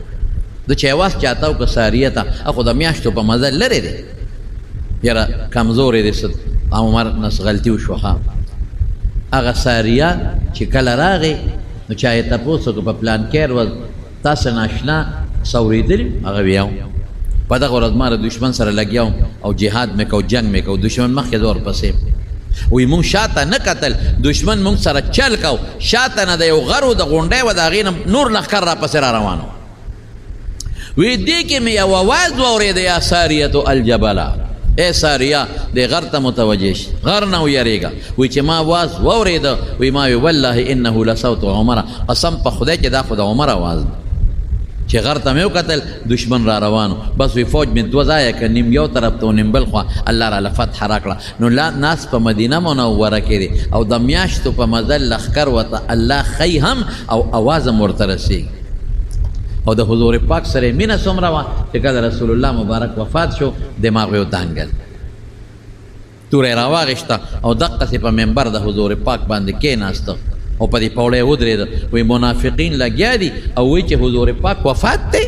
د چې اواز چاته وکړ ساریه ته، خو د میاشتو په مزل لرې دی، یاره کمزوری دی، څه عمر نه څه غلطي وشوه. ښه هغه ساریه چې کله راغی نو چا یې تپوس وکړ په پلانکې ورځ تاسې ناشنا څه اورېدلي؟ هغه وی او په دغه ورځ ما د دښمن سره لګیا وم او جهاد مې کو، جنګ مې کو، دښمن مخکې زه ورپسې وی، مونږ شاته نه کتل، دښمن مونږ سره چل کو، شاته نه د یو غر و د غونډۍ وه، د هغې نه نور لښکر راپسې را روان و. وی دې کې مې یو اواز واورېده، یا ساریة الجبله، ای ساریه دې غر ته متوجه شي، غر نه ویرېږه. وی چې ما اواز واورېده، وی ما وی والله انه لصوت عمر، قسم په خدای چې دا خو د عمر اواز دی. چې غر ته مې وکتل دښمن را روان و، بس وی فوج مې دوه ځایه کړ، نیم یو طرف ته نیم بل خوا، الله راله فتح راکړه. نو لا ناس په مدینه منوره کې دی او د میاشتو په مزل لښکر ورته الله ښیي هم او اواز هم ورته رسېږي. او د حضور پاک سره مینه څومره وه چې کله رسول الله مبارک وفات شو، دماغ یې ودانګل، توره یې راواغېسته او دقسې په منبر د حضور پاک باندې کېناسته او په دې پوړۍ ودرېده. وایي منافقین لګیا دي او وایي چې حضور پاک وفات دی،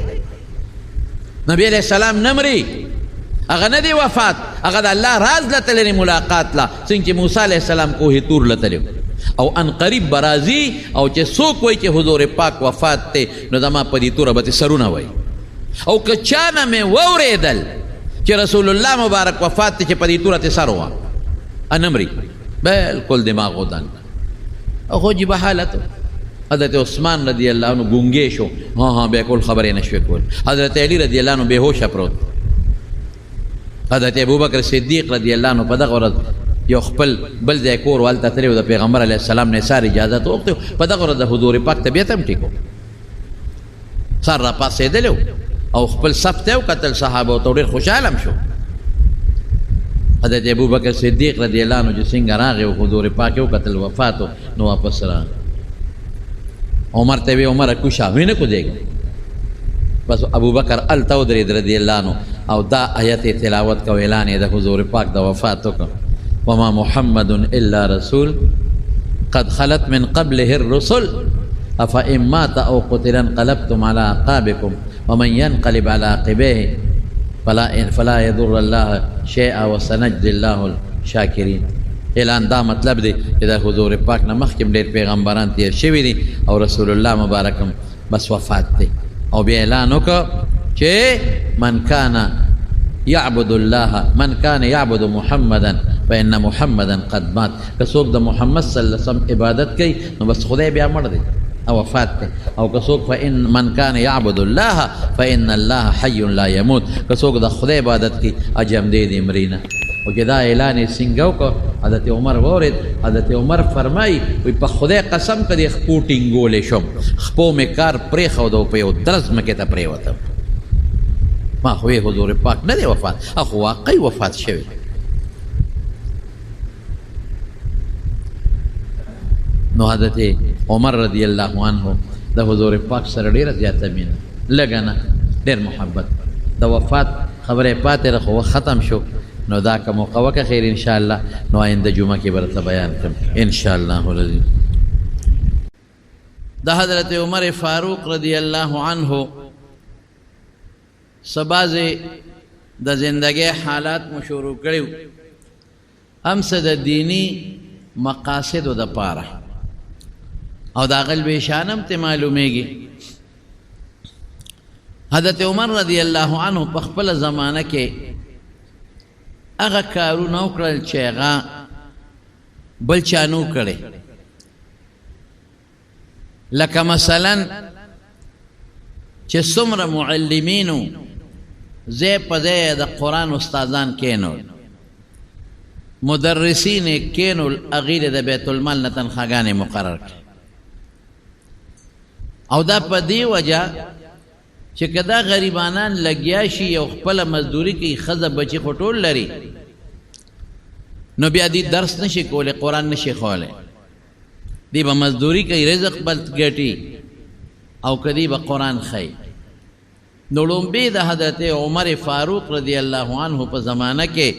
نبی علیه السلام نه مري، هغه نه دی وفات، هغه د الله راز له تللی ملاقات له، څنګه چې موسی علیه السلام کوه طور له تللی او ان قریب به راځي، او چې څوک وایي چې حضور پاک وفات دی نو زما په دې توره به ترې سرونه وایي. او که چا نه مې واورېدل چې رسول الله مبارک وفات دی چې په دې توره ترې سر ووه، نه مري، بالکل دماغ ودان. او خو عجیبه حالت. حضرت عثمان رضی الله عنه ګونګی شو، ها ها بیا کول خبرې نه شوې کول. حضرت علی رضی الله عنه بېهوشه پروت. حضرت ابوبکر صدیق رضی الله عنه په دغه ورځ یو خپل بل ځای کور و، هلته تللی و، د پیغمبر علیه السلام نه یې سهار اجازت وغوښتی و. په دغه ورځ د حضور پاک طبیعت هم ټیک و، سهار راپاڅېدلی و او خپل صف ته یې وکتل صحابو ته، ډېر خوشحاله هم شو. حضرت ابوبکر صدیق رضی الله عنه چې څنګه راغی او حضور پاک یې وکتل وفات و، نو واپس راغی. عمر ته وی عمر کوشه، وی نه کوزېږم. بس ابوبکر هلته ودرېد رضی الله عنه او دا آیت یې تلاوت کړ او اعلان یې د حضور پاک د وفات وکړ، وما محمد الا رسول قد خلت من قبله الرسل افإن مات او قتل انقلبتم على اعقابكم ومن ينقلب على عقبيه فلا يضر الله شيئا وسنجزي الله الشاکرین. اعلان دا مطلب دی چې د حضور پاک نه مخکې هم ډېر پیغمبران تېر شوي دي او رسول الله مبارک هم بس وفات دی. او بیا اعلان وکړ چې من کان يعبد الله من کان يعبد محمدا فإن محمدا قد مات. که څوک د محمد صلی الله علیه وسلم عبادت کوي نو بس خدای بیا مړ دی او وفات دی. او که څوک فإن من کان يعبد الله فإن الله حي لا يموت، که څوک د خدای عبادت کوي اجم دی دی مري نه. او چې دا اعلان یې څنګه وکړ، حضرت عمر واورېد. حضرت عمر فرمایي وایي په خدای قسم که دې خپو ټینګولی شم، خپو مې کار پرېښود او په یو درز ځمکې ته پرېوتم. ما خو یې حضور پاک نه دی وفات، خو واقعي وفات شوی. نو حضرت عمر رضی الله عنه د حضور پاک سره ډېره زیاته مینه، لږه نه، ډېر محبت. د وفات خبره یې پاتې ده خو وخت ختم شو، نو دا که موقع وکړه خیر انشاءالله، نو آینده جمعه کې به درته بیان کړم انشاءالله العظیم. د حضرت عمر فاروق رضی الله عنه څه بعضې د زندګۍ حالات مو شروع کړي وو، هم څه د دیني مقاصدو دپاره، او د هغه لوی شان هم ترې معلومېږي. حضرت عمر رضی الله عنه په خپله زمانه کې هغه کارونه وکړل چې هغه بل چا نه وو کړی. لکه مثلا چې څومره معلمینو ځای په ځای د قرآن استادان کېنول، مدرسین یې کېنول، هغوی له د بیت المال نه تنخواګانې مقرر کړې. او دا په دې وجه چې که دا غریبانان لګیا شي او خپله مزدوري کوي، ښځه بچي خو ټول لري، نو بیا دوی درس نشي کولی، قرآن نشي ښوولی، دوی به مزدوري کوي، رزق به ګټي، او که دوی به قرآن ښیي. نو ړومبی د حضرت عمر فاروق رضی الله عنه په زمانه کې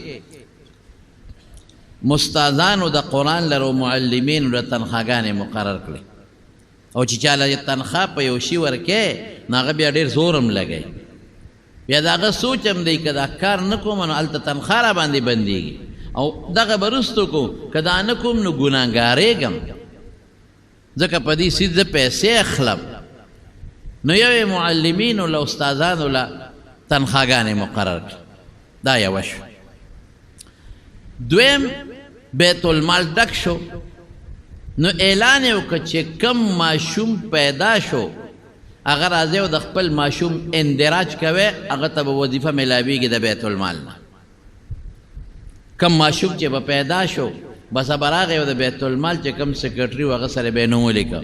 مستاذانو د قرآن لرو معلمینو له تنخواګانې مقرر کړې، او چې چا له تنخوا په یو شي ورکې نو هغه بیا ډېر زور هم لګوي، بیا د هغه سوچ هم دی که دا کار نه کوم نو هلته تنخوا را باندې بندېږي، او دغه به وروستو کوم، که دا نه کوم نو ګناهګارېږم، ځکه په دې څیز زه پیسې اخلم. نو یو یې معلمینو له استادانو له تنخواګانې مقرر کړې، دا یوه شو. دویم بیت المال ډک شو، نو اعلان یې وکړ چې کم ماشوم پیدا شو هغه راځي او د خپل ماشوم اندراج کوي، هغه ته به وظیفه میلاویږي د بیت المال نه. کم ماشوم چې به پیدا شو بس به راغی او د بیت المال چې کم سیکرټري و هغه سره به یې نوم ولیکه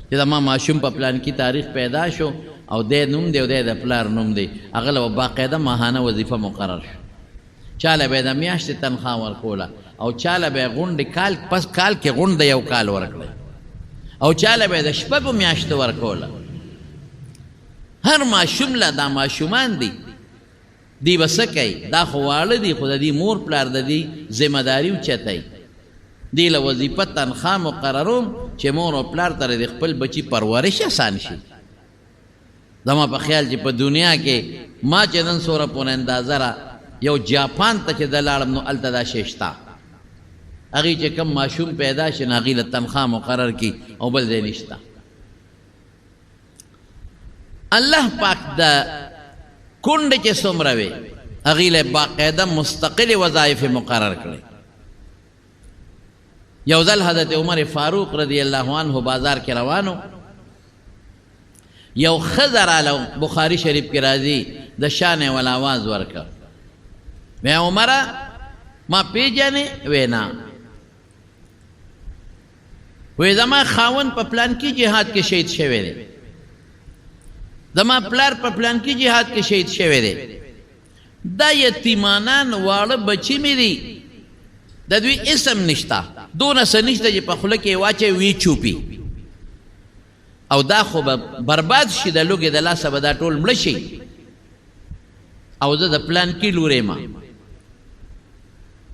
چې زما ماشوم په پلانکي تاریخ پیدا شو او دی نوم دی او دی د پلار نوم دی، هغه له به باقاعده ماهانه وظیفه مقرر شو. چا له به یې د میاشتې تنخوا ورکوله، او چا له به یې غونډې کال پس کال کې غونډه یو کال ورکړی، او چا له به یې د شپږو میاشتو ورکوله. هر ماشوم له دا ماشومان دي، دی به څه کوي؟ دا خو واړه دي، خو د دې مور پلار د دې ذمه داري اوچتوي. دې له وظیفه تنخوا مقرروم چې مور او پلار ته د خپل بچي پرورش اسان شي. زما په خیال چې په دنیا کې ما چې نن څوره پورې اندازه را یو جاپان ته چې زه لاړم نو هلته دا شی شته، هغوی چې کوم ماشوم پیدا شي نو هغوی له تنخوا مقرر کړي او بل ځای نشته. الله پاک د کونډې چې څومره وي هغوی له باقاعده مستقلې وظایف مقرر کړي. یو ځل حضرت عمر فاروق رضی الله عنه بازار کې روانو، یو ښځه راله، بخاري شریف کې راځي، د شا نه یې وله اواز ورکړ، وی عمره ما پیژنې؟ وی نه. وې زما خاوند په پلانکي جهاد کې شهید شوی دی، زما پلار په پلانکي جهاد کې شهید شوی دی، دا یتیمانان واړه بچي مې دي، د دوی اسم نشته، دونه څه نشته چې په خوله کې یې واچوي ویې چوپي، او دا خو به برباد شي، د لوږې د لاسه به دا ټول مړه شي، او زه د پلانکي لور یم.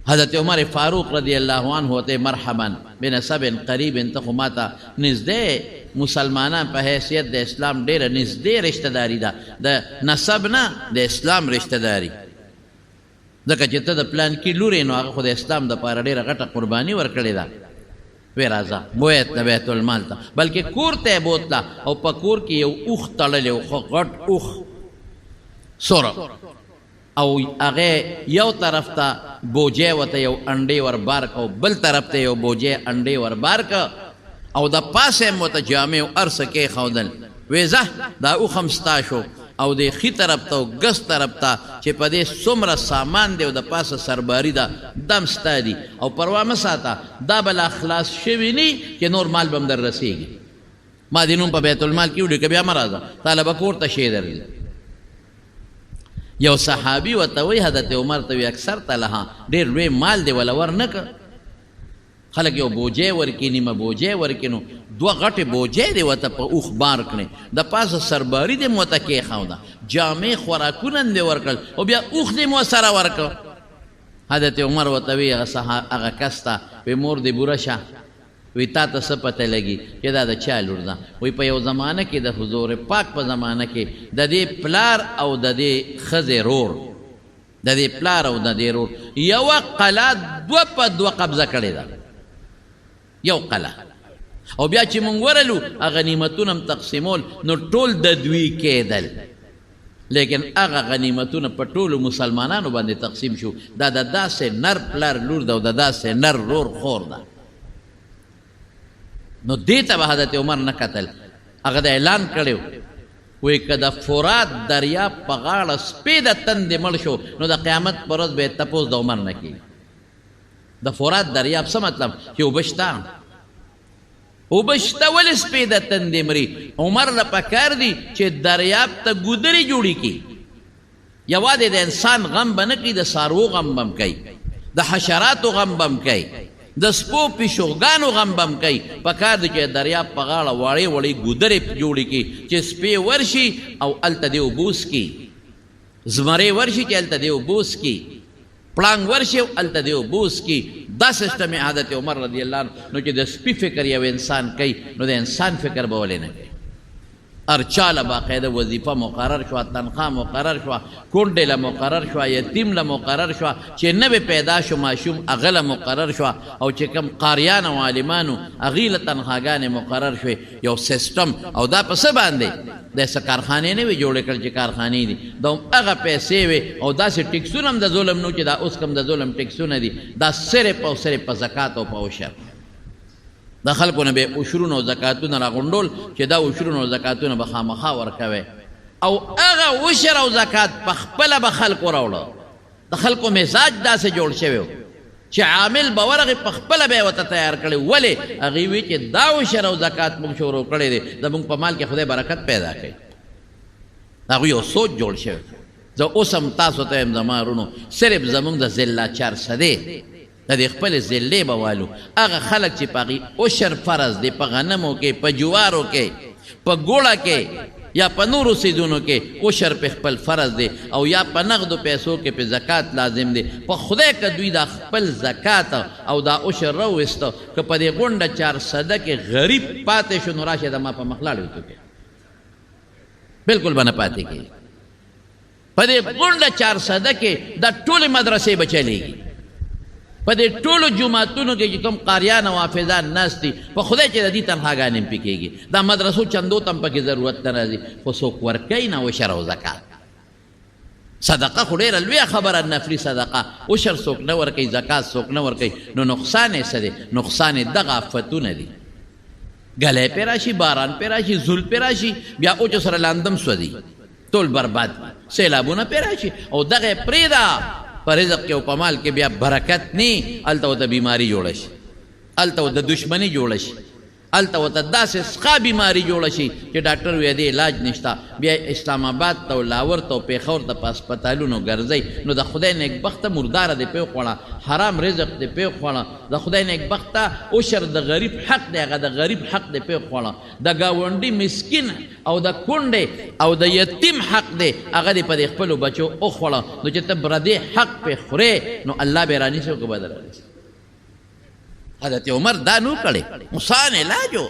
حضرت عمر فاروق رضی الله عنه ته مرحبا بنسب قریب، ته خو ماته نږدې مسلمانان په حیثیت د اسلام ډېره نږدې رشته داري ده، د نسب نه د اسلام رشته داري، ځکه چې ته د پلانکي لور یې، نو هغه خو د اسلام دپاره ډېره غټه قرباني ورکړې ده. وی راځه بویت له بیت المال ته، بلکې کور ته یې بوتله، او په کور کې یو اوښ تړلی و، خو غټ اوښ سور، او هغه یو طرف ته بوجی ورته یو انډې ور بار کړه، او بل طرف ته یو بوجی انډې ور بار کړه، او د پاسه یې هم ورته جامې او هر څه کېښودل. وی ځه دا اوښ هم ستا شو، او دې ښي طرف ته او ګس طرف ته چې په دې څومره سامان دی او د پاسه سرباري ده دا هم ستا دي، او پروا مه ساته، دا به لا خلاص شوي نه چې نور مال به هم در رسېږي. ما دې نوم په بیت المال کې ولیکه، بیا مه راځه، تا له به کور ته شی درځي. یو صحابي ورته وایي حضرت عمر ته وایي اکثر ته لها ډېر لوی مال دی وله ور نه کړ، خلک یو بوجی ورکړي، نیمه بوجی ورکړي، نو دوه غټې بوجی دې ورته په اوښ بار کړې، د پاسه سرباري دې هم ورته کېښوده، جامې خوراکونه هم دې ورکړل، او بیا اوښ دې هم ورسره ورکړ. حضرت عمر ورته وایي هغه کس ته وایي مور دې بوره شه، وایي تا ته څه پته لګي چې دا د چا لور ده؟ وایي په یو زمانه کې د حضور پاک په زمانه کې د دې پلار او د دې ښځې رور، د دې پلار او د دې رور یوه قلا دوه په دوه قبضه کړې ده، یو قلا، او بیا چې مونږ ورلو هغه غنیمتونه هم تقسیمول، نو ټول د دوی کېدل، لیکن هغه غنیمتونه په ټولو مسلمانانو باندې تقسیم شو. دا د داسې نر پلار لور ده او د داسې نر رور خور ده. نو دې ته به حضرت عمر نه کتل، هغه د اعلان کړی وایي که د فرات دریاب په غاړه سپی د تندې مړ شو نو د قیامت پر ورځ به یې تپوس د عمر نه کېږي. د فرات دریاب څه مطلب؟ چې اوبه شته، اوبه شته، ولې سپی د تندې مري؟ عمر له پکار دي چې دریاب ته ګودرې جوړې کړي. یوازې د انسان غم به نه کوي، د څاروو غم به هم کوي، د حشراتو غم به هم کوي، د سپو پیشوګانو غم به هم کوي. پکار دی چې دریاب په غاړه واړې وړې ګودرې جوړې کړي چې سپی ورشي او هلته دې اوبه وڅکي، زمری ورشي چې هلته دې اوبه وڅکي، پړانګ ورشي او هلته دې اوبه وڅکي. دا سیسټم یې حضرت عمر رضی الله عنه. نو چې د سپي فکر یو انسان کوي نو د انسان فکر به ولې نه کوي؟ هر چا له باقاعده وظیفه مقرر شوه، تنخوا مقرر شوه، کونډې له مقرر شوه، یتیم له مقرر شوه، چې نوې پیدا شو ماشوم هغه له مقرر شوه، او چې کوم قاریان او عالمانو هغوی له تنخواګانې مقرر شوې. یو سیستم، او دا په څه باندې؟ د څه کارخانې نه وې جوړې کړل چې کارخانې دي، دا هم هغه پیسې وې، او داسې ټیکسونه هم د ظلم نو چې دا اوس کوم د ظلم ټیکسونه دي، دا صرف او صرف په زکات او په عشر د خلکو نه به عشرونه او زکاتونه راغونډول چې دا عشرونه او زکاتونه به خامخا ورکوي، او هغه عشر او زکات په خپله به خلکو راوړه. د خلکو مزاج داسې جوړ شوی چې عامل به ورغی په خپله به یې ورته تیار کړی. ولې؟ هغوی وی چې دا عشر او زکات موږ شروع کړی دی، زموږ په مال کې خدای برکت پیدا کوي. هغوی یو سوچ جوړ شوی. زه اوس هم تاسو ته یم زما وروڼو، صرف زموږ د ضلع چارسدې د دې خپلې ضلعې به والو، هغه خلک چې په هغې عشر فرض دی، په غنمو کې، په جوارو کې، په ګوړه کې یا په نورو څیزونو کې عشر په خپل فرض دی، او یا په نغدو پیسو کې په زکات لازم دی. په خدای که دوی دا خپل زکات او دا عشر راوویسته، که په دې غونډه چارسده کې غریب پاتې شو نو راشه د ما په مخ لاړې وتوکې، بالکل به نه پاتې کېږي. په دې غونډه چارسده کې دا ټولې مدرسې به چلېږي، په دې ټولو جوماتونو کې چې کوم قاریان او حافظان ناست دي، په خدای چې د دې تنخواګانې هم پې کېږي، دا مدرسو چندو ته هم پکې ضرورت نه راځي، خو څوک ورکوي نه عشر او زکات. صدقه خو ډېره لویه خبره، نفلي صدقه، عشر څوک نه ورکوي، زکات څوک نه ورکوي، نو نقصان یې څه دی؟ نقصان یې دغه افتونه دي، ږلی پرې راشي، باران پرې راشي، زول پرې راشي، بیا اوچو سره لاندم سوځي، ټول برباد، سیلابونه پرې راشي، او دغه یې پرېږده په رزق کې او په مال کې بیا برکت نی، هلته ورته بیماري جوړه شي، هلته ورته دښمني جوړه شي. هلته ورته داسې سخا بیماري جوړه شي چې ډاکټر وایي دې علاج نشته، بیا اسلام آباد ته او لاهور ته او پېښور ته په هسپتالونو ګرځئ. نو د خدای نېکبخته مرداره دې پرې وخوړه، حرام رزق دې پرې وخوړه. د خدای نېکبخته عشر د غریب حق دی، هغه د غریب حق دې پرې وخوړه. د ګاونډي مسکین او د کونډې او د یتیم حق دی، هغه دې په دې خپلو بچو وخوړه. نو چې ته پردې حق پرې خورې نو الله به یې رانیسي او که به رانیسي؟ حضرت عمر دا نو کړی، آسان علاج و،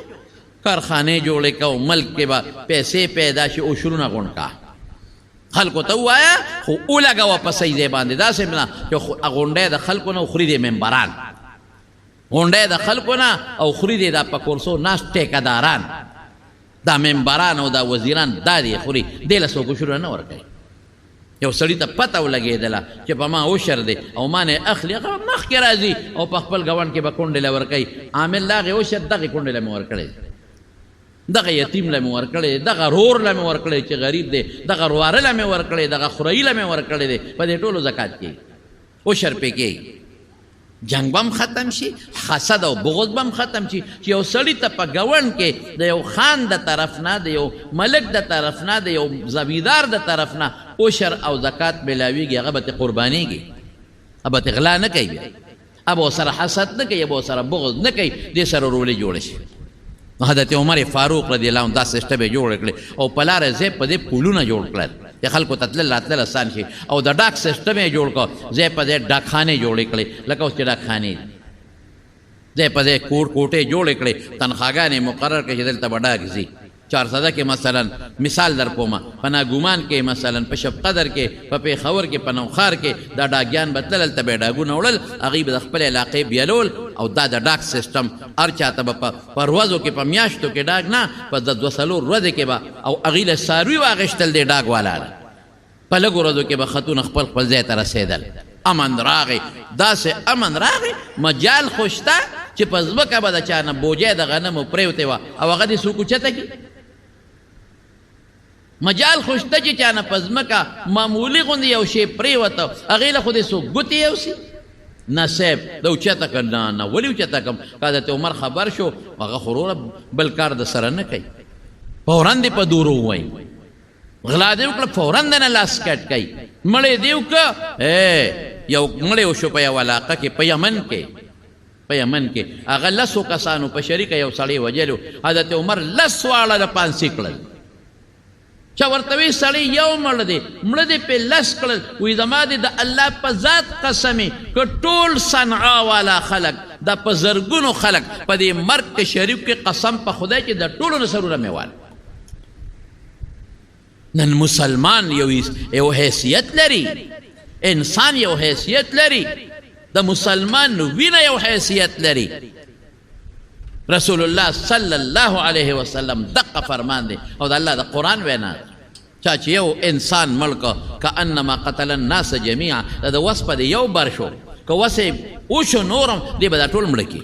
کارخانې جوړې که او ملک کې به پیسې پیدا شي، عشرونه غونډ کا، خلکو ته ووایه خو ولګوه په صحیح ځای باندې، داسې نه چې غونډی د خلکو نه خوري دې ممبران، غونډی د خلکو نه او خوري دې دا په کورسو ناست ټیکهداران، دا ممبران او دا وزیران دا دې خوري، دې له څوک عشرونه نه ورکوي. یو سړي ته پته ولګېدله چې په ما عشر دی او ما نه یې اخلي، هغه به مخکې راځي او په خپل ګاونډ کې به کونډې له ورکوي، عامل له هغې عشر دغې کونډې له مې ورکړی، دغه یتیم له مې ورکړی، دغه رور له مې ورکړی چې غریب دی، دغه رواره له مې ورکړی، دغه خوريي له مې ورکړی دی، په دې ټولو زکات کېږي، عشر پرې کېږي. جنگ به هم ختم شي، حسد او بغض به هم ختم شي. چې یو سړي ته په ګاونډ کې د یو خان د طرف نه، د یو ملک د طرف نه، د یو زمیندار د طرف نه عشر او زکات ملاویږي، هغه به ترې قربانیږي، هغه به ترې غلا نه کوي، بیا هغه به ورسره حسد نه کوي، هغه به ورسره بغض نه کوي، دې سره ورورولي جوړه شي. حضرت عمر فاروق رضی الله عنه دا سیسټم یې جوړ کړی او په لاره ځای په دې پولونه جوړ کړل چې خلکو ته تلل راتلل اسان شي، او د ډاک سیسټم یې جوړ کړ، ځای په ځای ډاکخانې جوړې کړې، لکه اوس چې ډاکخانې دي، ځای په ځای کور کوټې جوړې کړې، تنخواګانې مقرر کړې چې دلته به ډاک ځي. چارسده کې مثلا مثال در کومه، په ناګومان کې مثلا، په شب قدر کې، په پېښور کې، په نوښار کې دا ډاګیان به تلل، هلته به یې ډاګونه وړل، هغوی به د خپلې علاقې بیلول. او دا د ډاک سیسټم هر چا ته به په ورځو کې، په میاشتو کې ډاګ نه، په د دوه څلور ورځې کې به، او هغوی له څاروي واخیستل دې ډاګ والا له، په لږو ورځو کې به خطونه خپل خپل ځای ته رسېدل. امن راغی، داسې امن راغی، مجال خو شته چې په ځمکه به د چا نه بوجۍ د غنمو پرېوتې وه او هغه دې څوک اوچته کړي؟ مجال خو شته چې چا نه په ځمکه معمولي غوندې یو شی پرېوته، هغې له خو دې څوک ګوتې یوسي؟ نه صاحب د اوچته که نه، نه ولې اوچته کړم؟ که حضرت عمر خبر شو، هغه خو وروره بل کار د سره نه کوي، فوراً دې په دورو ووایي، غلا دې وکړه فوراً دې نه لاس کټ کوي، مړی دې وکړه. یو مړی وشو په یوه علاقه کې، په یمن کې، په یمن کې هغه لسو کسانو په شریکه یو سړی وژلی و. حضرت عمر لس واړه له پانسي کړل، چا ورته وی سړی یو مړ دی، مړه دې پې لس کړل. وی زما دې د الله په ذات قسمې که ټول صنعا والا خلک، دا په زرګونو خلک په دې مرګ کې شریک کې، قسم په خدای چې د ټولو نه سرونه مې وال. نن مسلمان یو حیثیت لري، انسان یو حیثیت لري، د مسلمان وینه یو حیثیت لري. رسول الله صلی الله علیه وسلم دقه فرمان دی او د الله د قرآن وینا، چا چې یو انسان مړ کړ کأنما قتل الناس جمیعا، دا د وس په دی یو بر شو، که وس یې وشو نور هم دی به دا ټول مړه کړي.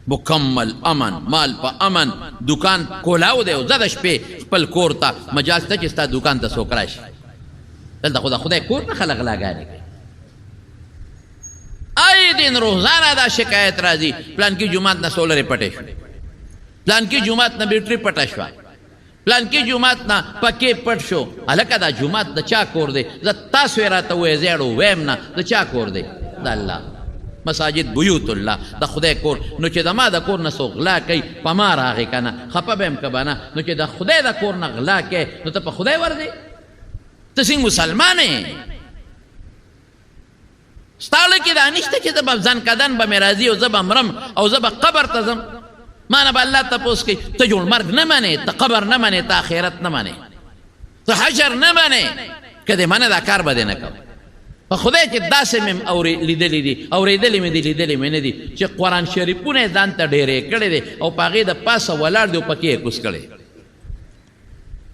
مکمل امن، مال په امن، دکان کولاو دی او زه د شپې خپل کور ته مجال شته چې ستا دکان ته څوک راشي. دلته خو د خدای کور نه خلک غلاګانې کوي. آی دین روزانه دا شکایت راځي، پلانکي جومات نه سولرې پټې شوې، پلانکي جومات نه بیټري پټه شوه، پلانکي جومات نه پکې پټ شو. هلکه دا جومات د چا کور دی؟ زه تاسو یې راته ووایئ، زه یې وایم نه، د چا کور دی؟ د الله. مساجد بیوت الله، د خدای کور. نو چې د ما د کور نه څوک غلا کوي په ما راغی که نه، خفه به یم که به نه؟ نو چې د خدای د کور نه غلا کوې نو ته په خدای ورځې؟ ته څنګه مسلمان یې؟ ستا زړه کې دا نشته چې زه به ځان کدن به مې راځي او زه به مرم او زه به قبر ته ځم، ما نه به الله تپوس کوي. ته جوړ مرګ نه منې، ته قبر نه منې، ته آخرت نه منې، ته حشر نه منې، که دې منې دا کار به دې نه کوم. په خدای چې داسې مې هم لیدلي دي، اورېدلي مې دي، لیدلي مې نه دي چې قرآن شریفونه یې ځان ته ډېرې کړې دي او په هغې د پاسه ولاړ دی او پکې یې کوز کړی.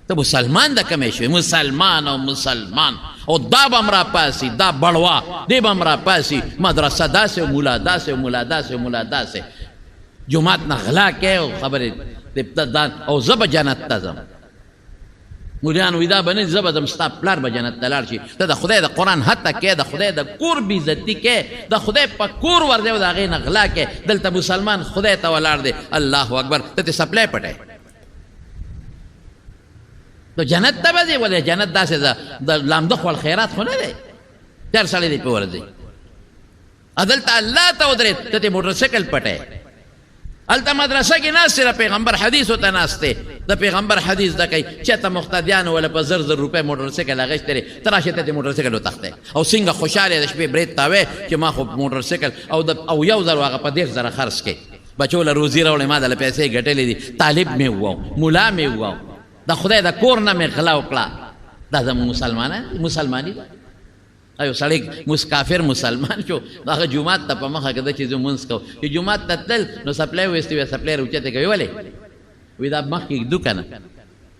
ته مسلمان د کومې شوې؟ مسلمان او مسلمان او دا به هم راپاسي، دا بړوا دې به هم راپاسي، مدرسه داسې او مولا داسې او مولا داسې او مولا داسې، جومات نه غلا کوي او خبرې او زه به جنت ته ځم. مولیان وایي دا به نه، زه به ځم، ستا پلار به جنت ته لاړ شي. ته د خدای د قرآن حتی کې، د خدای د کور بېعزتي کې، د خدای په کور ورځې او د هغې نه غلا کې. دلته مسلمان خدای ته ولاړ دی، الله اکبر، ته ترې سپلی پټی، نو جنت ته به ځې. ولې جنت داسې د لامده خوړ خیرات خو نه دی، هر سړی دی پې ورځي. دلته الله ته ودرېد، ته ترې موټرسایکل پټی. هلته مدرسه کې ناست دی، د پیغمبر حدیثو ته ناست دی، د پیغمبر حدیث زده کوي، چېرته مقتدیانو وله په زر زر روپۍ موټرسایکل اخیستی دی، ته راشه ته ترې موټرسایکل وتښتی. او څنګه خوشحاله یې د شپې برېت تاوی چې ما خو موټرسایکل او یو زر هغه په 30,000 خرڅ کړې، بچو له روزي راوړې، ما دله پیسې ګټلې دي، طالب مې وواو، ملا مې وواو، د خدای د کور نه مې غلا وکړه. دا زموږ مسلمانان دي، مسلماني ده. یو سړی کافر مسلمان شو، هغه جومات ته په مخه کده چې زه لمونځ کوم، چې جومات ته تلل نو څپلۍ ویستې وي، څپلۍ راوچتې کوي، ولې؟ وایي دا مخکې ږدو که نه،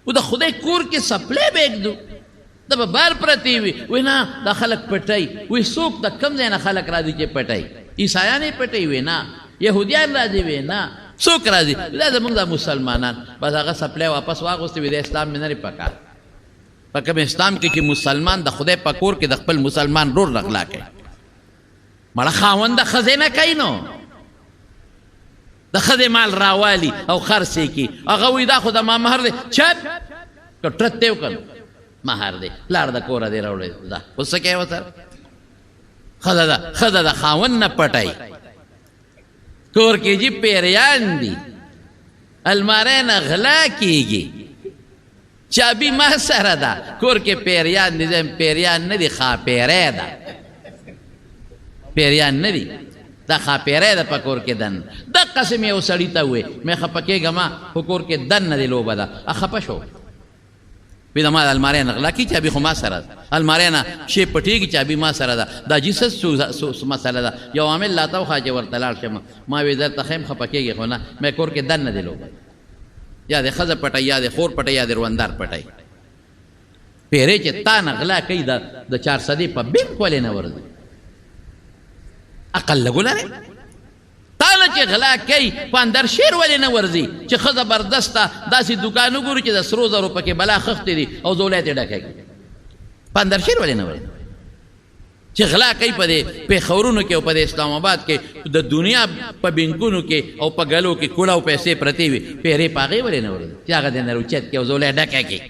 و د خدای کور کې څپلۍ به ږدو، دا به بار پرتې وي. وایي نه دا خلک پټوي. وایي څوک د کوم ځای نه خلک راځي چې پټوي؟ عیسایان یې پټوي؟ وایي نه. یهودیان راځي؟ وایي نه. څوک راځي؟ دا زموږ دا مسلمانان. بس هغه څپلۍ واپس واغوستې، وایي د اسلام مې نه دی پکار. په کوم اسلام کې چې مسلمان د خدای په کور کې د خپل مسلمان ورور نه غلا کوي، مړه خاوند د ښځې نه کوي، نو د ښځې مال راوالي او خرڅ یې کړي. هغه وایي دا خو د ما مهر دی، چپ که ټرت دی وکړ، مهر دی، پلار د کوره دی راوړی، دا اوس څه کوې ورسره؟ ښځه د خاوند نه پټوي، کور کې جي پیریان دي، المارۍ نه غلا کېږي، چابي ما سره ده، کور کې پیریان دي. زه پیریان نه دي، ښاپېری ده، پیریان نه دي، دا ښاپېری ده په کور کې دننه. دقسې مې یو سړي ته وویل، مې خفه کېږه ما، خو کور کې دننه دې لوبه ده. خفه شو، وی د ما د المارۍ نه غلا کېږي، چابي خو ما سره ده، المارۍ نه شی پټېږي، چابي ما سره ده. دا جي څه مسله ده؟ یو عامل لا ته وښیه چې ورته لاړ شم. ما وی درته ښیم خفه کېږي خو نه، مې کور کې دننه دې لوبه ده، یا د ښځه پټوي، یا د خور پټوي، یا د روندار پټوي. پیرې چې تا نه غلا کوي د چارسدې په بینک ولې نه ورځي؟ عقل لږ ولرئ. تا نه چې غلا کوي په اندر شیر ولې نه ورځي؟ چې ښه زبردسته داسې دوکان وګوري چې د سرو زرو پکې بلا خښتې دي او ځولی ترې ډکه کړي، په اندر شیر ولې نه ورځي؟ چې غلا کوي په دې پېښورونو کې او په دې اسلام آباد کې د دنیا په بینکونو کې او په ګلو کې کولاو پیسې پرتې وي، پیرې په هغې ولې نه ورځي چې هغه دې نه راوچت کړي او ځولی ډکه کړي؟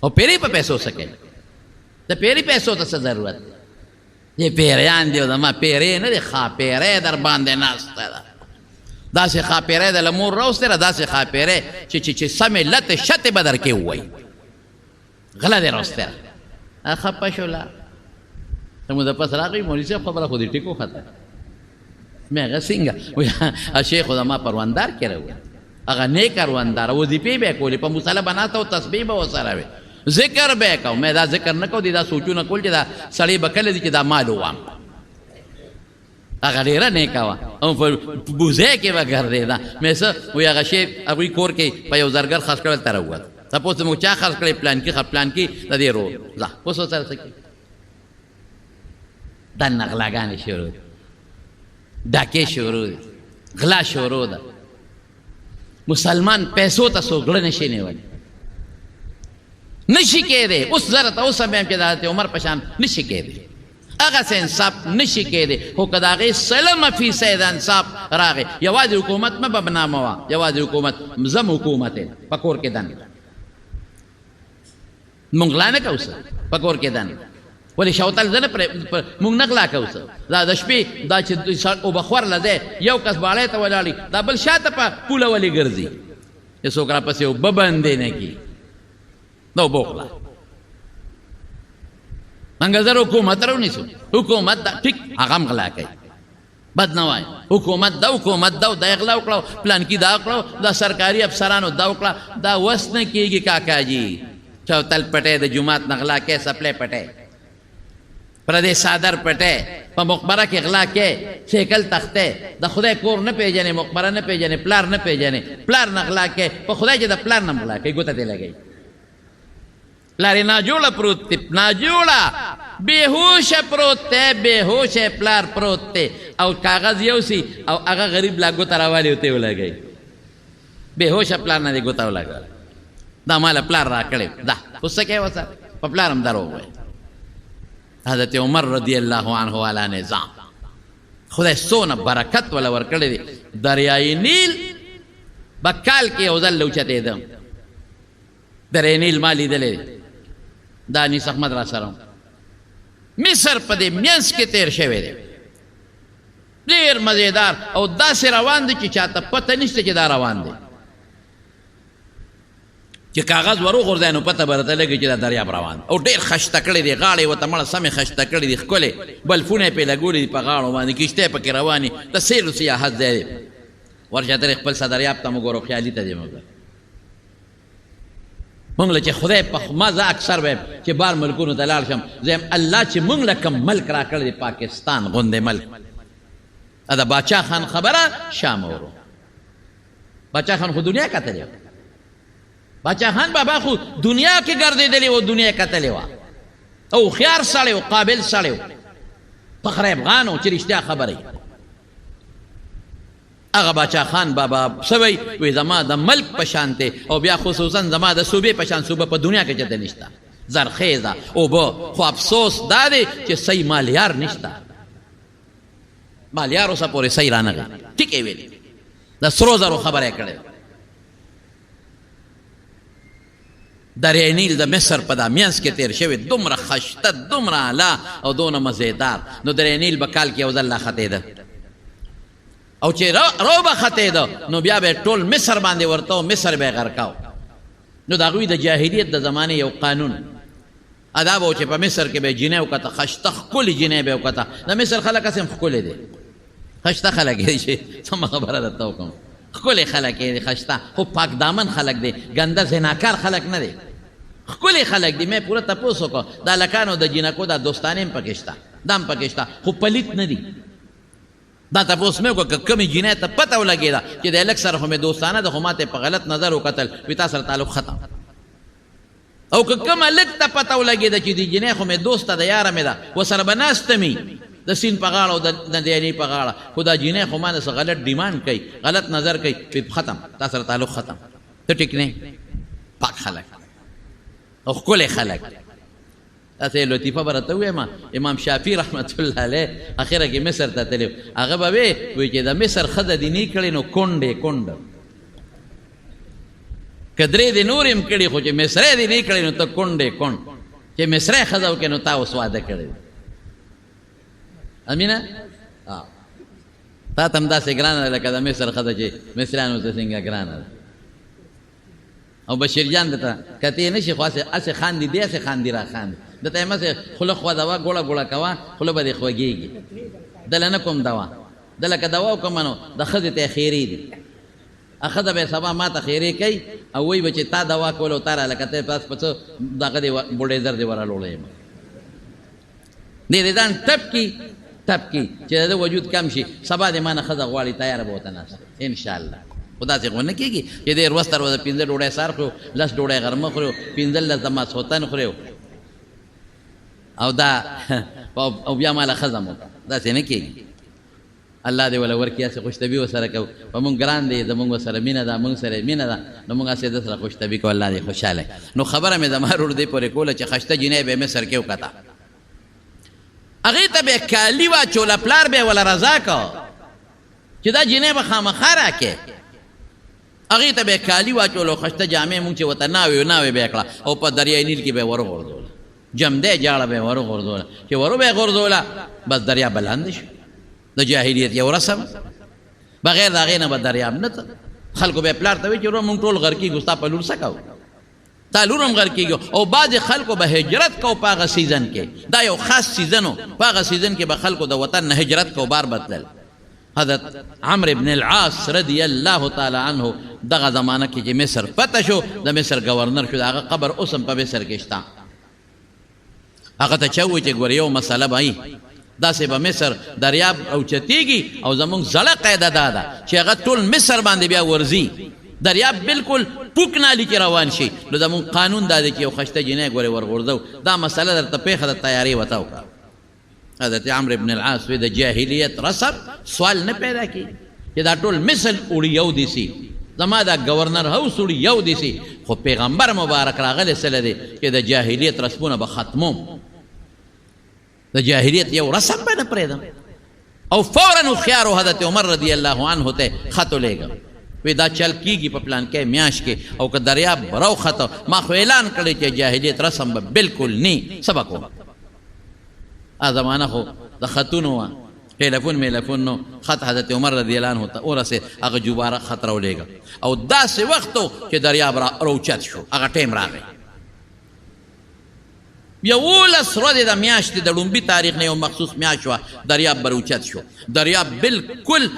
او پیرې په پیسو څه کوي؟ د پیرې پیسو ته څه ضرورت دی؟ دې پیریان دی او زما پیرې نه دی، ښاپېری در باندې ناسته ده. داسې ښاپېری ده له مور راوستې ده، داسې ښاپېری چې سمې لتې شتې به درکې ووایي، غله دې راوستې ده. خفه شوله. څه موده پس راغی، مولوي صاحب خبره خو دې ټیک وخته. مې هغه څنګه؟ وایي شیخ خو زما پروندار کې راووت، هغه نیک اروندار، وظیفې به یې کولې، په مصلی به ناسته او تسبیح به ورسره وې، ذکر به یې کوو. مې دا ذکر نه کوو، دې دا سوچونه کول چې دا سړی به کله ځي چې دا مال ووام. هغه ډېره نیکه وه او په بوزۍ کې به ګرځېده. مې څه وایي هغه شی هغوی کور کې په یو زرګر خرڅ کړی، هلته راووت. تپوس مو چا خرڅ کړی؟ پلانکي خرڅ، پلانکي د دې ورور. ځه اوس ورسره څه کوي؟ دننه غلاګانې شروع دي، ډاکې شروع دي، غلا شروع ده. مسلمان پیسو ته څوک زړه نشي نیولی، نشي کېدی. اوس زه راته اوس هم وایم چې د حضرت عمر په شان نشي کېدی، هغسې انصاف نشي کېدی. خو که د هغې سلمه فیصد انصاف راغی، یوازې حکومت مه بدناموه، یوازې حکومت، زم حکومت دی په کور کې دننه، مونږ غلا نه کوو څه په کور کې دننه. ولې شوتل زه نه پرې مونږ نه غلا کوو څه. دا د شپې دا چې اوبه خور له ځای یو کس باړی ته ولاړ، دا بل شاته په پوله ولې ګرځي چې څوک راپسې اوبه بندې نه کړي؟ دا اوبه وخوړه. مونږ زر حکومت راونیسو، حکومت دا ټیک هغه هم غلا کوي، بد نه وایي، حکومت دا حکومت دا دا غلا وکړه، پلانکي دا وکړه، دا سرکاري افسرانو دا وکړه، دا وس نه کېږي کاکاجي. چوتل پټی د جومات نه غلا کوي، سپلی پټی، پردې څادر پټی، په مقبره کې غلا کوي، سیکل تختی، د خدای کور نه پېژنې، مقبره نه پېژنې، پلار نه پېژنې، پلار نه غلا کوي، په خدای چې د پلار نه غلا کوي، ګوته دې لګوي. پلار یې ناجوړه پروت دی، ناجوړه بېهوشه پروت دی، بېهوشه پلار پروت دی، او کاغذ یوسي او هغه غریب لا ګوته راوالي او ته یې ولګوي. بېهوشه پلار نه دې ګوته ولګوله. دا مال پلار راکړی دا اوس څه کوې ورسره؟ په پلار هم دروغ وایي. حضرت عمر رضی الله عنه والا نظام خدای څونه برکت ولا ورکړی دی. دریای نیل به کال کې یو ځل اوچتېده. دریای نیل ما لیدلی دی، دا انیس احمد را سره مصر په دې منځ کې تیر شوی دی، ډېر مزیدار او داسې روان دی چې چاته پته نشته چې دا روان دی. چې کاغذ ور وغورځوې نو پته به درته لګي چې دا دریاب روان او ډېر خشته کړی دی، غاړې یې ورته مړه سمې خشته کړې دي، ښکلې بلفونه یې پرې لګولي دي په غاړو باندې، کښتۍ پکې روانې، د سیل و سیاحت ځای دی. ورشه ترې خپل دریاب ته مو ګورو، خیالي ته دې مو ګورو. مونږ له چې خدای په ما زه اکثر وایم چې بار ملکونو ته لاړ شم، زه وایم الله چې مونږ له کوم ملک راکړی دی، پاکستان غوندې ملک، دا د باچا خان خبره شا مه ورو. باچا خان خو دنیا کتلې وه، باچا خان بابا خو دنیا کې ګرځېدلی و، دنیا یې کتلې وه، او هوښیار سړی و، قابل سړی و، فخر افغان و چې رښتیا خبره. هغه باچا خان بابا څه وایي؟ وایي زما د ملک په شان دی، او بیا خصوصا زما د صوبې په شان صوبه په دنیا کې چېرته نشته، زرخیزه اوبه، خو افسوس دا دی چې صحیح مالیار نشته، مالیار اوسه پورې صحیح رانغی. ټیک یې ویلي، د سرو زرو خبره یې کړې. دریای نیل د مصر په دا مینځ کې تیر شوی، دومره خشته، دومره اعلی او دونه مزیدار. نو دریای نیل به کال کې یو ځل لا ختېده، او چې رو به ختېده نو بیا به ټول مصر باندې ورته او مصر به یې غرقاو. نو د هغوی د جاهلیت د زمانې یو قانون ادا به و چې په مصر کې به یې جینۍ وکته، خشته ښکلې جینۍ به یې وکته. د مصر خلک هسې هم ښکلي دي، خشته خلک یې چې سمه خبره درته وکړم، ښکلي خلک یې دي، خشته خو پاک دامن خلک دي، ګنده زناکار خلک نه دي، ښکلي خلک دي. مې پوره تپوس وکړ، د هلکانو د جینکو دا دوستانې هم پکې شته، دا هم پکې شته، خو پلیت نه دي. دا تپوس مې وکړ که کومې جینۍ ته پته ولګېده چې د هلک سره خو مې دوستانه ده، خو ما ته په غلط نظر وکتل، وي تا سره تعلق ختم. او که کوم هلک ته پته ولګېده چې دې جینۍ خو مې دوسته ده، یاره مې ده، ورسره به ناسته مي د سین په غاړه او د دیانې په غاړه، خو دا جینۍ خو ما نه څه غلط ډیمانډ کوي، غلط نظر کوي، وي ختم، تا سره تعلق ختم، ته ټیک نه. پاک خلک او ښکلی خلک. داسې لطیفه به راته ووایم، امام شافعي رحمت الله علیه اخره کې مصر ته تللی، هغه به وی وایي چې د مصر ښځه دې نه کړې نو کونډې کونډه، که درې دې نورې هم کړي خو چې مصری دې نه کړې نو ته کونډې کونډ، چې مصری ښځه وکړې نو تا اوس واده کړی. امینه تا ته هم داسې ګرانه ده لکه د مصر ښځه چې مصریانو ته څنګه ګرانه ده. او بشیر جان دته کتې نه شي، خو هسې خاندي دی، هسې خاندي را خاندي، دته یې مه خوله خوږوه، ګوړه ګوړه کوه، خوله به دې خوږېږي. دله نه کوم دوا، دله که دوا وکړم نو د ښځې ته یې ښېرې دي، ښځه به یې سبا ما ته ښېرې کوي او وایي به چې تا دوا کوله او تا راله کته پاس په څه دغه دې بوډېزر دې ورالوړی یم. دې دې ځان ټپ کي ټپ کي چې د ده وجود کم شي، سبا دې ما نه ښځه غواړي، تیاره به ورته ناسته انشاءالله. خو داسې خو نه کېږي چې دی ورځ تر ورځې 5 ډوډۍ سهار خوري، 10 ډوډۍ غرمه خوري، 15 د ماسخوتن خوري، او دا او بیا ما له ښځه مو وکړه، داسې نه کېږي. الله دې وله ورکړي، هسې خوشطبي ورسره کوو، په مونږ ګران دی، زمونږ ورسره مینه ده، مونږ سره یې مینه ده، نو مونږ هسې ده سره خوشطبي کوو، الله دې خوشحاله. نو خبره مې زما ورور دې پورې کوله چې خشته جینۍ به یې مصر کې وکته، هغې ته به یې کالي واچوله، پلار به یې وله رضا کړ چې دا جینۍ به خامخا راکې. هغې ته به یې کالي واچول او خشته جامې مونږ چې ورته ناوې ناوې به یې کړه، او په دریای نیل کې به یې وروغورځوله، جمدی جاړه به یې وروغورځوله، چې ورو به یې غورځوله بس دریاب به لاندې شو. د جاهلیت یو رسم، بغیر د هغې نه به دریاب نه ته. خلکو به پلار ته وایي چې وروره مونږ ټول غرقېږو، ستا په لور څه کوو، تا لور هم غرقېږي. او بعضې خلکو به هجرت کو په هغه سیزن کې، دا یو خاص سیزن و، په هغه سیزن کې به خلکو د وطن نه هجرت کو، بار به تلل. حضرت عمرو بن العاص رضی الله تعالی عنه دغه زمانه کې چې مصر فتح شو، د مصر گورنر شو، د هغه قبر اوس هم په مصر کې شته. هغه ته چا وویل چې ګوره یو مسله به وي، داسې به مصر دریاب اوچتېږي او زمونږ زړه قاعده دا ده چې هغه ټول مصر باندې بیا ورځي، دریاب بالکل پوک نالي کې روان شي، نو زمونږ قانون دا دی چې یو خشته جینۍ ګورې ورغورځو. دا مسله درته پېښه د تیارې ورته وکړه. حضرت عمرو بن العاص وی د جاهلیت رسم سوال نه پیدا کیږي چې دا ټول مثل اوړي یو دي سي. زما دا گورنر هاوس وړي یو دي سي. خو پیغمبر مبارک راغلی سره دی چې د جاهلیت رسمونه به ختموم، د جاهلیت یو رسم به نه پرېږدم. او فوراً هوښیار حضرت عمر رضی الله عنه ته خط ولېږه، وی دا چل کېږي په پلان کې میاشت کې، او که دریاب راوخته ما خو اعلان کړی چې جاهلیت رسم به بالکل نی. څه به کوم؟ هغه زمانه خو د خطونو وه، ټلیفون میلفون نو. خط حضرت عمر رضی الله عنه ته ورسېد، هغه جباره خط راولېږه. او داسې وخت و چې دریاب راوچت شو، هغه ټایم راغی. 11 ورځې د میاشتې د ړومبي تاریخ نه یو مخصوص میاشت وه، دریاب به راوچت شو. دریاب بالکل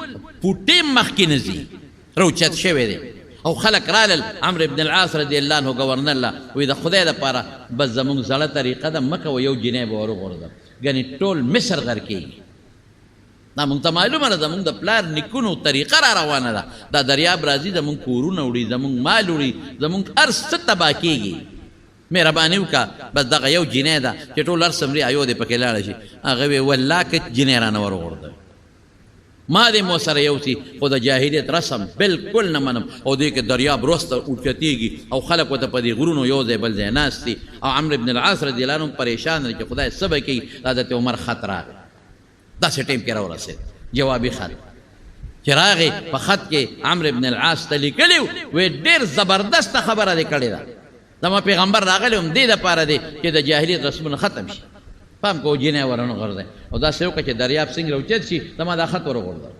پوټې مخکې نه ځي، راوچت شوی دی. او خلک رالل عمرو بن العاص رضی الله عنه ګورنر له وایي د خدای دپاره بس زموږ زړه طریقه ده، مه کوه، یو جینۍ به وروغورځوم، ګنې ټول مصر غرقېږي. دا مونږ ته معلومه ده، زموږ د پلار نیکونو طریقه را روانه ده. دا دریاب راځي، زموږ کورونه وړي، زموږ مال وړي، زموږ هر څه تباه کېږي. مهرباني وکړه، بس دغه یو جینۍ ده چې ټول هر څه مري، ایو دې پکې لاړه شي. هغه وی والله که جینۍ رانه وروغورځوي، ما دې مو سره یو سي، خو د جاهلیت رسم بالکل نه منم. او دې کې دریاب وروسته اوچتېږي او خلک ورته په دې غرونو یو ځای بل ځای ناست دي. او عمرو بن العاص رضی الله عنه پریشان دی چې خدای څه به کوي. حضرت عمر خط راغی، داسې ټایم کې راورسېد، جوابي خط چې راغی. په خط کې عمرو بن العاص ته لیکلي وو، وی ډېر زبردسته خبره دې کړې ده، زما پیغمبر راغلی هم دې دپاره دی چې د جاهلیت رسمونه ختم شي. پام کوه جینۍ ورنه غورځوي. او داسې وکړه چې دریاب څنګه راوچت شي، زما دا خط وروغورځوه،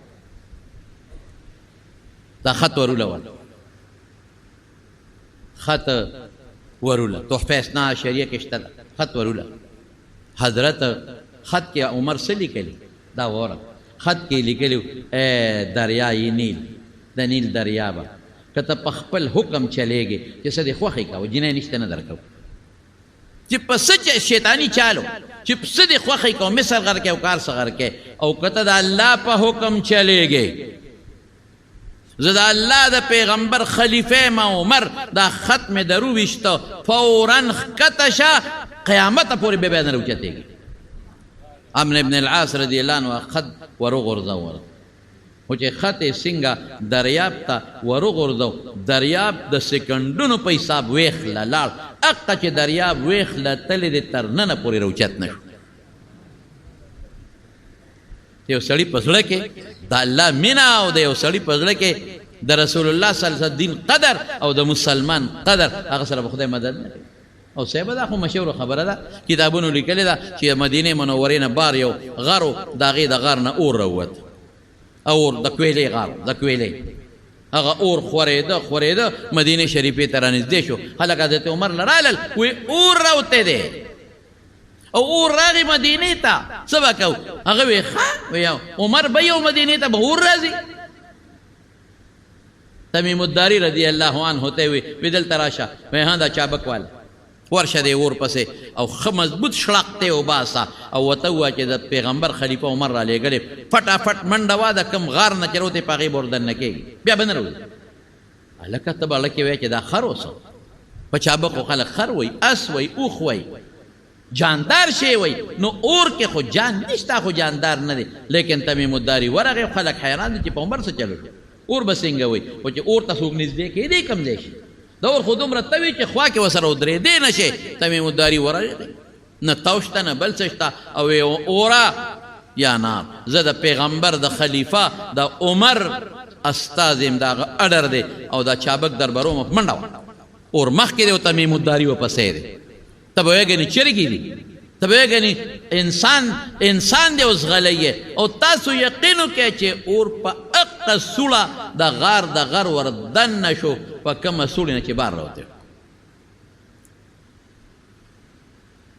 دا خط ورولول، خط وروله، تحفه اثنا عشریه کې شته ده، خط وروله. حضرت خط کې عمر څه لیکلي دا وره، خط کې لیکلي ای دریای نیل، د نیل دریابه که ته په خپل حکم چلېږې چې څه دې خوښې کوه، جینۍ نشته نه درکوم، چې په څه شیطاني چالو چې په څه دې خوښې کوه، مصر غرقې او کار څه غرقې، او که ته د الله په حکم چلېږې، زه د الله د پیغمبر خلیفه یم عمر، دا خط مې دروویشته، فوراً ښکته شه، قیامته پورې به بیا نه راوچتېږي. عمرو بن العاص رضی الله عنه خط وروغورځوه، خو چې خط یې څنګه دریاب ته وروغورځو، دریاب د سیکنډونو په حساب ویښله لاړ، هقه چې دریاب ویښله تللی دی تر ننه پورې راوچت نه شو. یو سړي په زړه کې د الله مینه او د یو سړي په زړه کې د رسول الله صلی الله علیه وسلم دین قدر او د مسلمان قدر، هغه سره به خدای مدد نه کوي. او صاحب دا خو مشهوره خبره ده، کتابونو لیکلې ده چې مدینې منورې نه بار یو غر و، د هغې د غر نه اور راووت، اور د کویلې غر، د کویلې هغه اور خورېده خورېده مدینې شریفې ته رانږدې شو. خلک حضرت عمر له رالل، وایي اور راوتی دی، او اور راغی مدینې ته، څه به کوو؟ هغه وایي ښه، وایي عمر به یو مدینې ته به اور راځي. تمیم الداري رضی الله عنه ته وایي وی دلته راشه، وایي ها دا چابک والا ورشه دی اور پسې، او ښه مضبوط شړق ته وباسه، او ورته ووایه چې د پیغمبر خلیفه عمر را لېږلی، فټافټ منډه وه، د کوم غار نه چې راوتې په هغې به ور دننه کېږي، بیا به نه راوځي. هلکه ته به هلکې وایې چې دا خر اوسه، په چابک خو خلک خر وایي، اس وایي، اوښ وایي، جاندار شی وایي، نو اور کې خو جان نشته، خو جاندار نه دی. لیکن تمیم الداري ورغی، خلک حیران دي چې په عمر څه چلو شو، اور به څنګه وایي، خو چې اور ته څوک نږدې کېدی کوم ځای شي، دا اور خو دومره ته وي چې خوا کې ورسره ودرېدی نه شي. تمیم الداري ورغی، نه تاو شته نه بل څه شته، او اورا یا نار، زه د پیغمبر د خلیفه د عمر استازی یم، د هغه اډر دی، او دا چابک دربروم منډه وه، اور مخکې دی او تمیم الداري ورپسې دی. ته به وایې ګنې چرګې دي، ته به وایې ګنې انسان دی او ځغلی یې، او تاسو یقین وکړئ چې اور په هقه سوړه د غار د غر ور دننه شو، په کومه سوړې نه چې بار راوتی.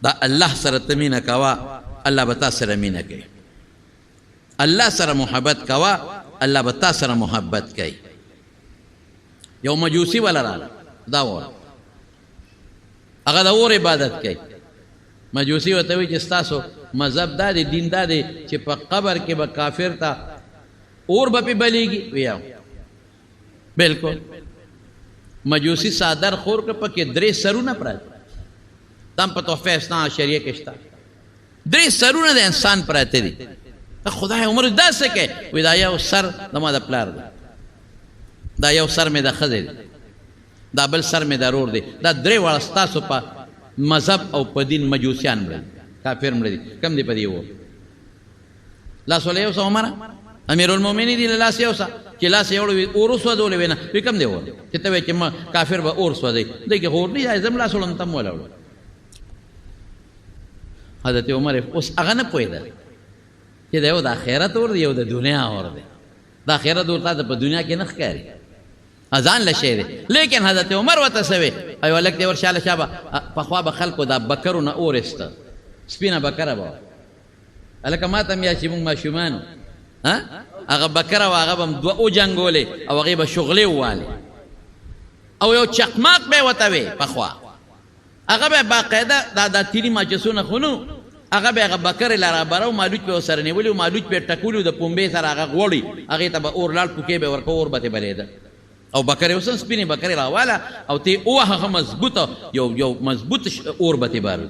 دا الله سره ته مینه کوه، الله به تا سره مینه کوي. الله سره محبت کوه، الله به تا سره محبت کوي. یو مجوسي والا راغی، دا وره هغه د اور عبادت کوي. مجوسي ورته وایي چې ستاسو مذهب دا دی، دین دا دی چې په قبر کې به کافر ته اور به پې بلېږي. ویاو بالکل. مجوسي څادر خور کړ، پکې 3 سرونه پراته، دا هم په تحفه اثنا عشریه کې شته، 3 سرونه د انسان پراته دي. خدای عمر دا څه کوي؟ وایي دا یو سر زما د پلار دی، دا یو سر مې د ښځې دی، دا بل سر مې د ورور دی، دا درې واړه ستاسو په مذهب او په دین مجوسیان مړه دي، کافر مړه دي. کم دی په دې اور لاس وله یوسه عمره، امیر المؤمنین دی له لاس یوسه، چې لاس یې وړو اور وسوځولی وی نه وی کم دی اور چې ته وایې چې ما کافر به اور سوځوي، دی کې خو اور نه دی، زه هم لاس وړم ته هم وله وړم. حضرت عمر اوس هغه نه پوهېده چې دا یو د آخرت اور دی، یو د دنیا اور دی. د آخرت اور تا ته په دنیا کې نه ښکاري، ځان له شی دی. لیکن حضرت عمر ورته څه وی، یو هلک دی ورشاله شابه، پخوا به خلکو دا بکرو نه اور ایسته، سپینه بکره به وه. هلکه ما ته هم یاد چې موږ ماشومان هغه بکره وه، هغه به هم دوه وجنګولې او هغې به شغلې ووالې او یو چقماق به یې ورته وی پخوا، هغه به باقاعده دا تیلي ماچسونه خو نو، هغه به هغه بکرې له رابره مالوچ به ورسره نیولي، مالوچ به یې ټکولي، د پومبې سره هغه غوړي، هغې ته به اور لاړ، پوکې به یې ورکوه، اور به ترې بلېده. او بکرې اوس هم سپینې بکرې راواله او ته یې ووهه، ښه مضبوط یو مضبوط اور به ترې بارو.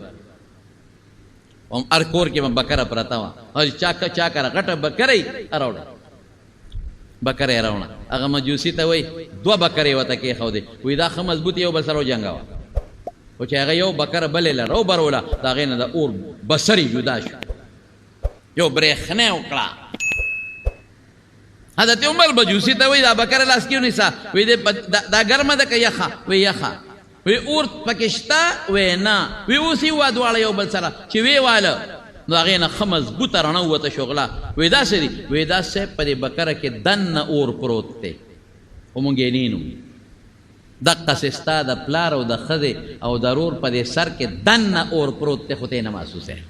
هم هر کور کې به بکره پرته وه، چا کره غټه بکره یې راوړه، بکره یې راوړه. هغه مجوسي ته وایي دوه بکرې ورته کېښودې، وایي دا ښه مضبوط یو بل سره وجنګوه. خو چې هغه یو بکره بلې له راوبروله، د هغې نه د اور بسرې جدا شو، یو برېښنا یې وکړه. حضرت عمر مجوسي ته وایي دا بکره لاس کې ونیسه، وایي دا ګرمه ده که یخه؟ وایي یخه. وایي اور پکې شته؟ وایي نه. وایي اوس یې ووه دواړه یو بل سره، چې ویې واله نو هغې نه ښه مضبوطه رڼا ووته شغله. وایي دا څه دي؟ وایي دا صاحب په دې بکره کې دننه اور پروت دی، خو موږ یې نه وینو. دقسې ستا د پلار او د ښځې او د ورور په دې سر کې دننه اور پروت دی، خو ته یې نه محسوسوې.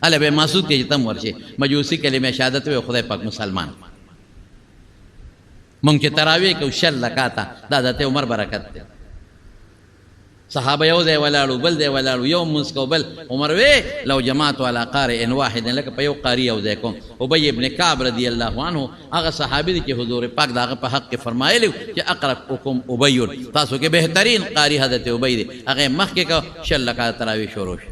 هله به یې محسوس کړې چې ته هم ورشې. مجوسي کلمه شهادت ووایي، خدای پاک مسلمان. مونږ چې تراویح کوو 20 رکعته، دا حضرت عمر برکت دی. صحابه یو ځای ولاړو، بل ځای ولاړو، یو مونځ کو بل. عمر وی لو جماعت علی قارئ واحد، لکه په یو قاری یو ځای کوم. ابی ابن کعب رضی الله عنه هغه صحابي دی چې حضور پاک د هغه په حق کې فرمایلی چې اقرأکم ابی، تاسو کې بهترین قاری حضرت ابی دی. هغه مخکې کو 20 رکعته تراویح شروع شو.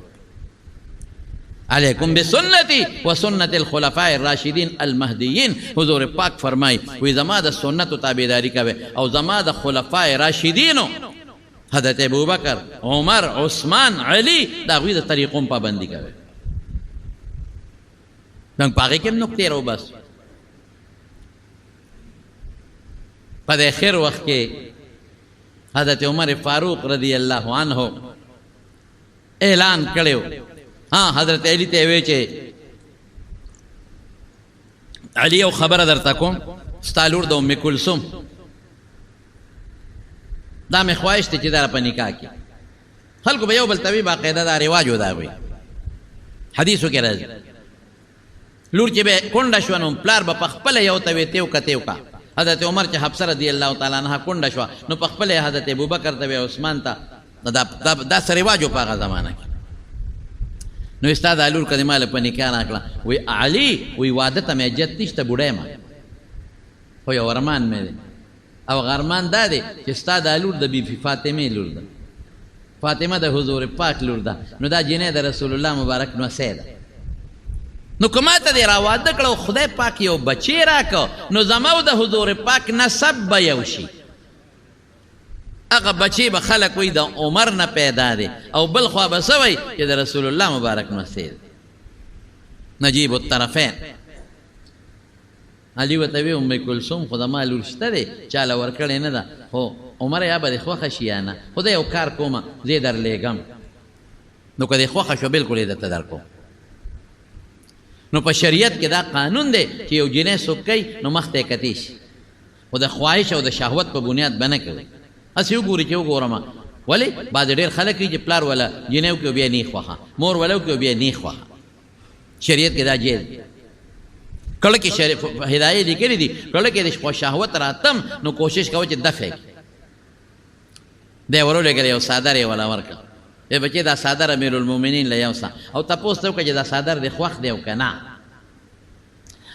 علیکم بسنتی و سنت الخلفاء الراشدین المهدیین. حضور پاک فرمای وی زما د سنتو تابعداري کوي او زما د خلفاء راشدینو حضرت ابوبکر، عمر، عثمان، علی د هغوی د طریقو هم پابندي کوي. موږ په هغې کې هم نکتې راوباسو. په دې اخر وخت کې حضرت عمر فاروق رضی الله عنه اعلان کړی، ها حضرت علی ته وی چې علی یو خبره درته کوم، ستا لور د ام کلثوم دا مې خواهش دی چې دا په نکاح کې. خلکو به یو بل ته وي باقاعده دا رواج و، دا وي حدیثو کې راځي. لور چې به کونډه شوه نو پلار به په خپله یو ته وي تیو که تیو که. حضرت عمر چې حفصه رضی الله تعالی عنها کونډه شوه نو په خپله حضرت ابوبکر ته وي، عثمان ته. دا څه رواج و په هغه زمانه کې. نو ستا دا لور که دې ما له په نکاح راکړه، وایي علي وایي واده ته مې حاجت نشته، بوډی یم، خو یو ارمان مې دی، او هغه ارمان دا دی چې ستا دا لور د بیبي فاطمې لور ده، فاطمه د حضور پاک لور ده، نو دا جینۍ د رسول الله مبارک نوسی ده. نو که ما ته دې را واده کړه او خدای پاک یو بچی راکړ، نو زما او د حضور پاک نسب به یو شي. هغه بچی به خلک وایي د عمر نه پیدا دی، او بل خوا به څه وایي چې د رسول الله مبارک نوسی دی. نجیب الطرفین. علي ورته وی ام کلثوم خو زما لور شته دی، چا له ورکړې نه ده، خو عمر یا به دې خوښه شي یا نه، خو زه یو کار کومه، زه یې درلېږم، نو که دې خوښه شوه بلکل یې درته درکوم. نو په شریعت کې دا قانون دی چې یو جینۍ څوک کوي نو مخ ته یې کتی شي، خو د خواهش او د شهوت په بنیاد به نه کوي. هسې وګوري چې وګورم، ولې بعضې ډېر خلک وي چې پلار وله جینۍ وکړي بیا یې نه خوښه، مور وله وکړي بیا یې نه خوښه. شریعت کې دا جایز دی. کله کې هدایې لیکلي دي، کله کې د شهوت راتم نو کوشش کوه چې دفع کړي. دی ورولېږل یو څادر یې وله ورکړ، ای بچې دا څادر امیرالمؤمنین له یوسه، او تپوس ته وکړه چې دا څادر دې خوښ دی او که نه.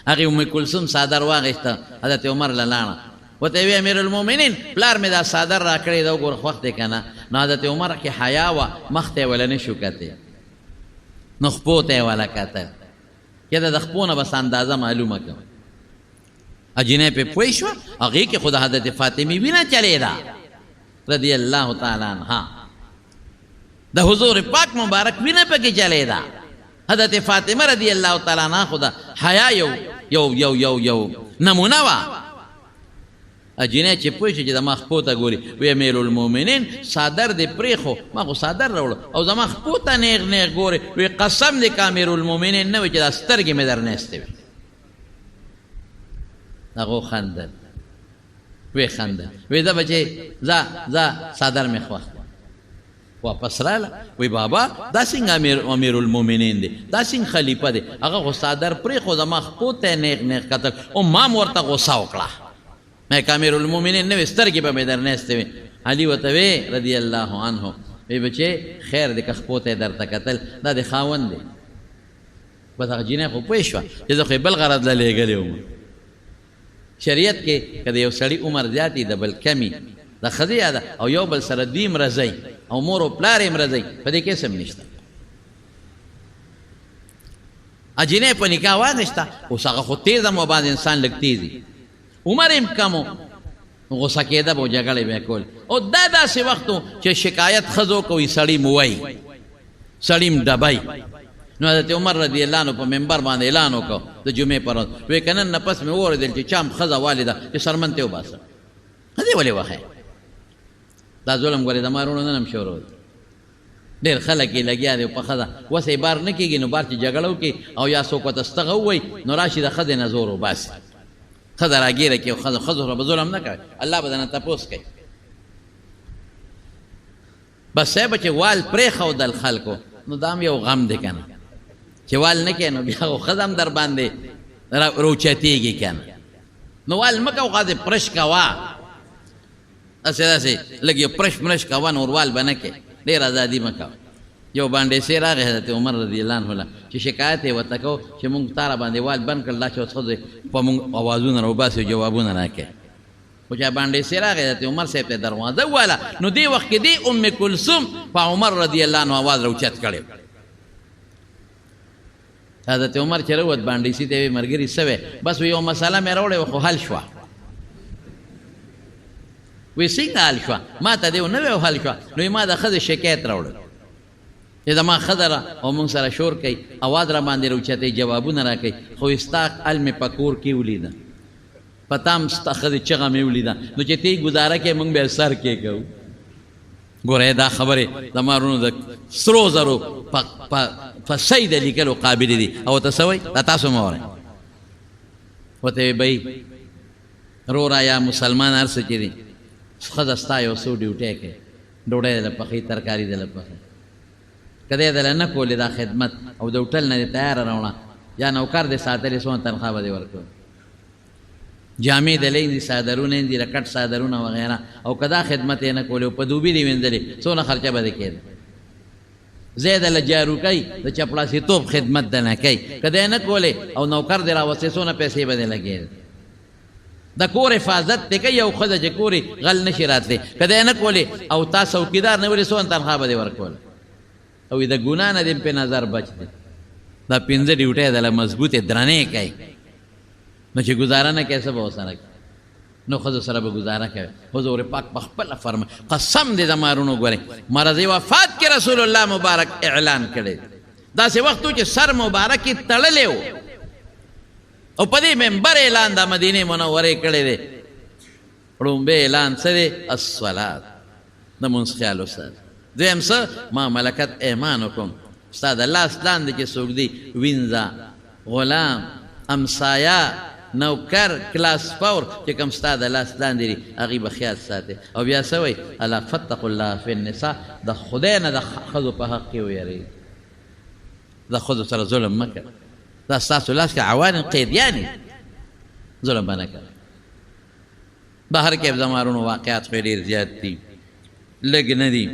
هغې ام کلثوم څادر واخیسته، حضرت عمر له لاړه، ورته یې ویل امیرالمؤمنین پلار مې دا څادر راکړی دی، وګوره خوښ دی که نه. نو حضرت عمر کې حیا وه، مخ ته یې وله نه شو کتی، نو خپو ته یې وله کتل، یاره د خپو نه بس اندازه معلومه کړم. اجینې په پوه شوه، هغې کې خو د حضرت فاطمې وینه چلېده رضی الله تعالی عنها، د حضور پاک مبارک وینه پکې چلېده. حضرت فاطمه رضی الله تعالی عنها خو د حیا یو یو یو یو یو نمونه وه. اجینې چې پوه شي چې زما خپو ته ګوري، وی امیر المؤمنین څادر دې پرېښو، ما خو څادر راوړو او زما خپو ته نیغ نیغ ګوري، وی قسم دې که امیر المؤمنین نه وي چې دا سترګې مې درنیستې وي. هغو خندل، وی خندل، وی ځه بچې ځه ځه څادر مې خوښ دی. واپس راله، وی بابا دا څنګه امیر المؤمنین دی، دا څنګه خلیفه دی، هغه خو څادر پرېښو زما خپو ته یې نیغ نیغ کتل او ما هم ورته غوسه وکړه، مې که امیر المؤمنین نه وي سترګې به مې درنیستې وي. علي ورته وی رضی الله عنه، وی بچې خیر دی که خپو ته یې درته کتل، دا د خاوند دی. بس هغه جینۍ خو پوه شوه چې زه خو یې بل غرض له لېږلی وم. شریعت کې که د یو سړي عمر زیات وي د بل کمي، د ښځې یاده او یو بل سره دوی مرضی او مور او پلار یې مرضی، په دې کې څه هم نشته. اجینۍ په نکاح واخیسته، اوس هغه خو تېز هم وه، بعضې انسان لږ تېز وي، عمر یې هم کم و، غوسه کېده به او جګړې به یې کولې. او دا داسې وخت و چې شکایت ښځو کوي، سړي مو وایي، سړي م ډبوي. نو حضرت عمر رضی الله عنه په منبر باندې اعلان وکړ د جمعې پر ورځ، وی که نن نه پس مې واورېدل چې چا هم ښځه والې ده چې څرمن ته یې وباسه، ښځې ولې وښیې؟ دا ظلم ګورې زما وروڼو نن هم شروع دی، ډېر خلک یې لګیا دی په ښځه وسه یې بار نه کېږي، نو بار چې جګړه وکړي او یا څوک ورته ستغه ووایي نو راشي د ښځې نه زور وباسي، ښځه راګېره کړي او ښځو سره به ظلم نه کوي، الله به درنه تپوس کوي. بس صاحب چې وال پرېښودل خلکو، نو دا هم یو غم دی که نه، چې وال نه کوې نو بیا خو ښځه هم در باندې روچتېږي که نه، نو وال مه کوه، خو هسې پرش کوه، هسې داسې لږ یو پرش مرش کوه، نور وال به نه کوې، ډېر ازادي مه کوه. یو باندې سي راغی حضرت عمر رضی الله عنه له چې شکایت یې ورته کو چې مونږ تا راباندې وال بند کړل، دا چې اوس ښځې په مونږ اوازونه راوباسي او جوابونه راکوي. خو چې باندې سي راغی حضرت عمر صاحب ته دروازه وواله، نو دې وخت کې دې ام کلثوم په عمر رضی الله عنه اواز راوچت کړی. حضرت عمر چې راووت باندې سي ته وی ملګري څه وی؟ بس یو مسله مې راوړې وه خو حل شوه. وی څنګه حل شوه؟ ما ته دې نه وی حل شوه. نو ما د ښځې شکایت راوړل چې زما ښځه را او موږ سره شور کوي، اواز را باندې راوچتوي، جوابونه راکوي، خو ستا حل مې په کور کې ولیده، په تا هم ستا ښځې چغه مې ولیده، نو چې ته یې ګزاره کوې موږ به یې سر کې کوو. ګوره دا خبرې زما وروڼو د سرو زرو په صحیح د لیکلو قابلې دي. او ورته څه وایي؟ دا تاسو مه اورئ. ورته وایي بهي روره یا مسلمان هر څه چې دي، ښځه ستا یو څو ډیوټۍ کوي، ډوډۍ دله پخوي، ترکاري دله پخوي، که دی دله نه کولې دا خدمت او د هوټل نه دې تیاره راوړه یا نوکر دې ساتلی، څومره تنخوا به دې ورکوي؟ جامې دله وینځي، څادرونه وینځي، د کټ څادرونه وغیره، او که دا خدمت یې نه کولې او په دوبي دې وینځلې، څونه خرچه به دې کېده؟ ځای دله جارو کوي، د چپړاسیتوب خدمت دنه کوي، که دی نه کولې او نوکر دې راوستې، څونه پیسې به دې لګېدې؟ د کور حفاظت دې کوي، یو ښځه چې کورې غل نه شي راتلی، که دی نه کولې او تا څوکیدار نه ولې، څونه تنخوا به دې ورکوله؟ او د ګناه نه دې په نظر بچ دی. دا پنځه ډیوټۍ دله مضبوطې درنې کوي، نو چې ګزاره نه کوې څه به ورسره کوې؟ نو ښځو سره به ګزاره کوي. حضور پاک په خپله فرمایي، قسم دې زما وروڼو ګورئ، مرض وفات کې رسول الله مبارک اعلان کړی، داسې وخت و چې سر مبارک یې تړلی و او په دې منبر اعلان د مدینې منورې کړی دی. ړومبی اعلان څه دی؟ الصلات، د مونځ خیال وساته. دویم څه؟ ما ملکت ایمانکم، ستا د لاس لاندې چې څوک دي، وینځه، غلام، امسایه، نوکر، کلاس فور چې کوم ستا د لاس لاندې دي هغوی به خیال ساتي. او بیا څه وایي؟ الا فاتقوا الله فی النساء، د خدای نه د ښځو په حق کې ویرېږئ، د ښځو سره ظلم مه کوئ، دا ستاسو لاس کې عوان قیدیان دي، ظلم به نه کوئ. بهر کې زما وروڼو واقعات خو ډېر زیات دي، لږ نه دي،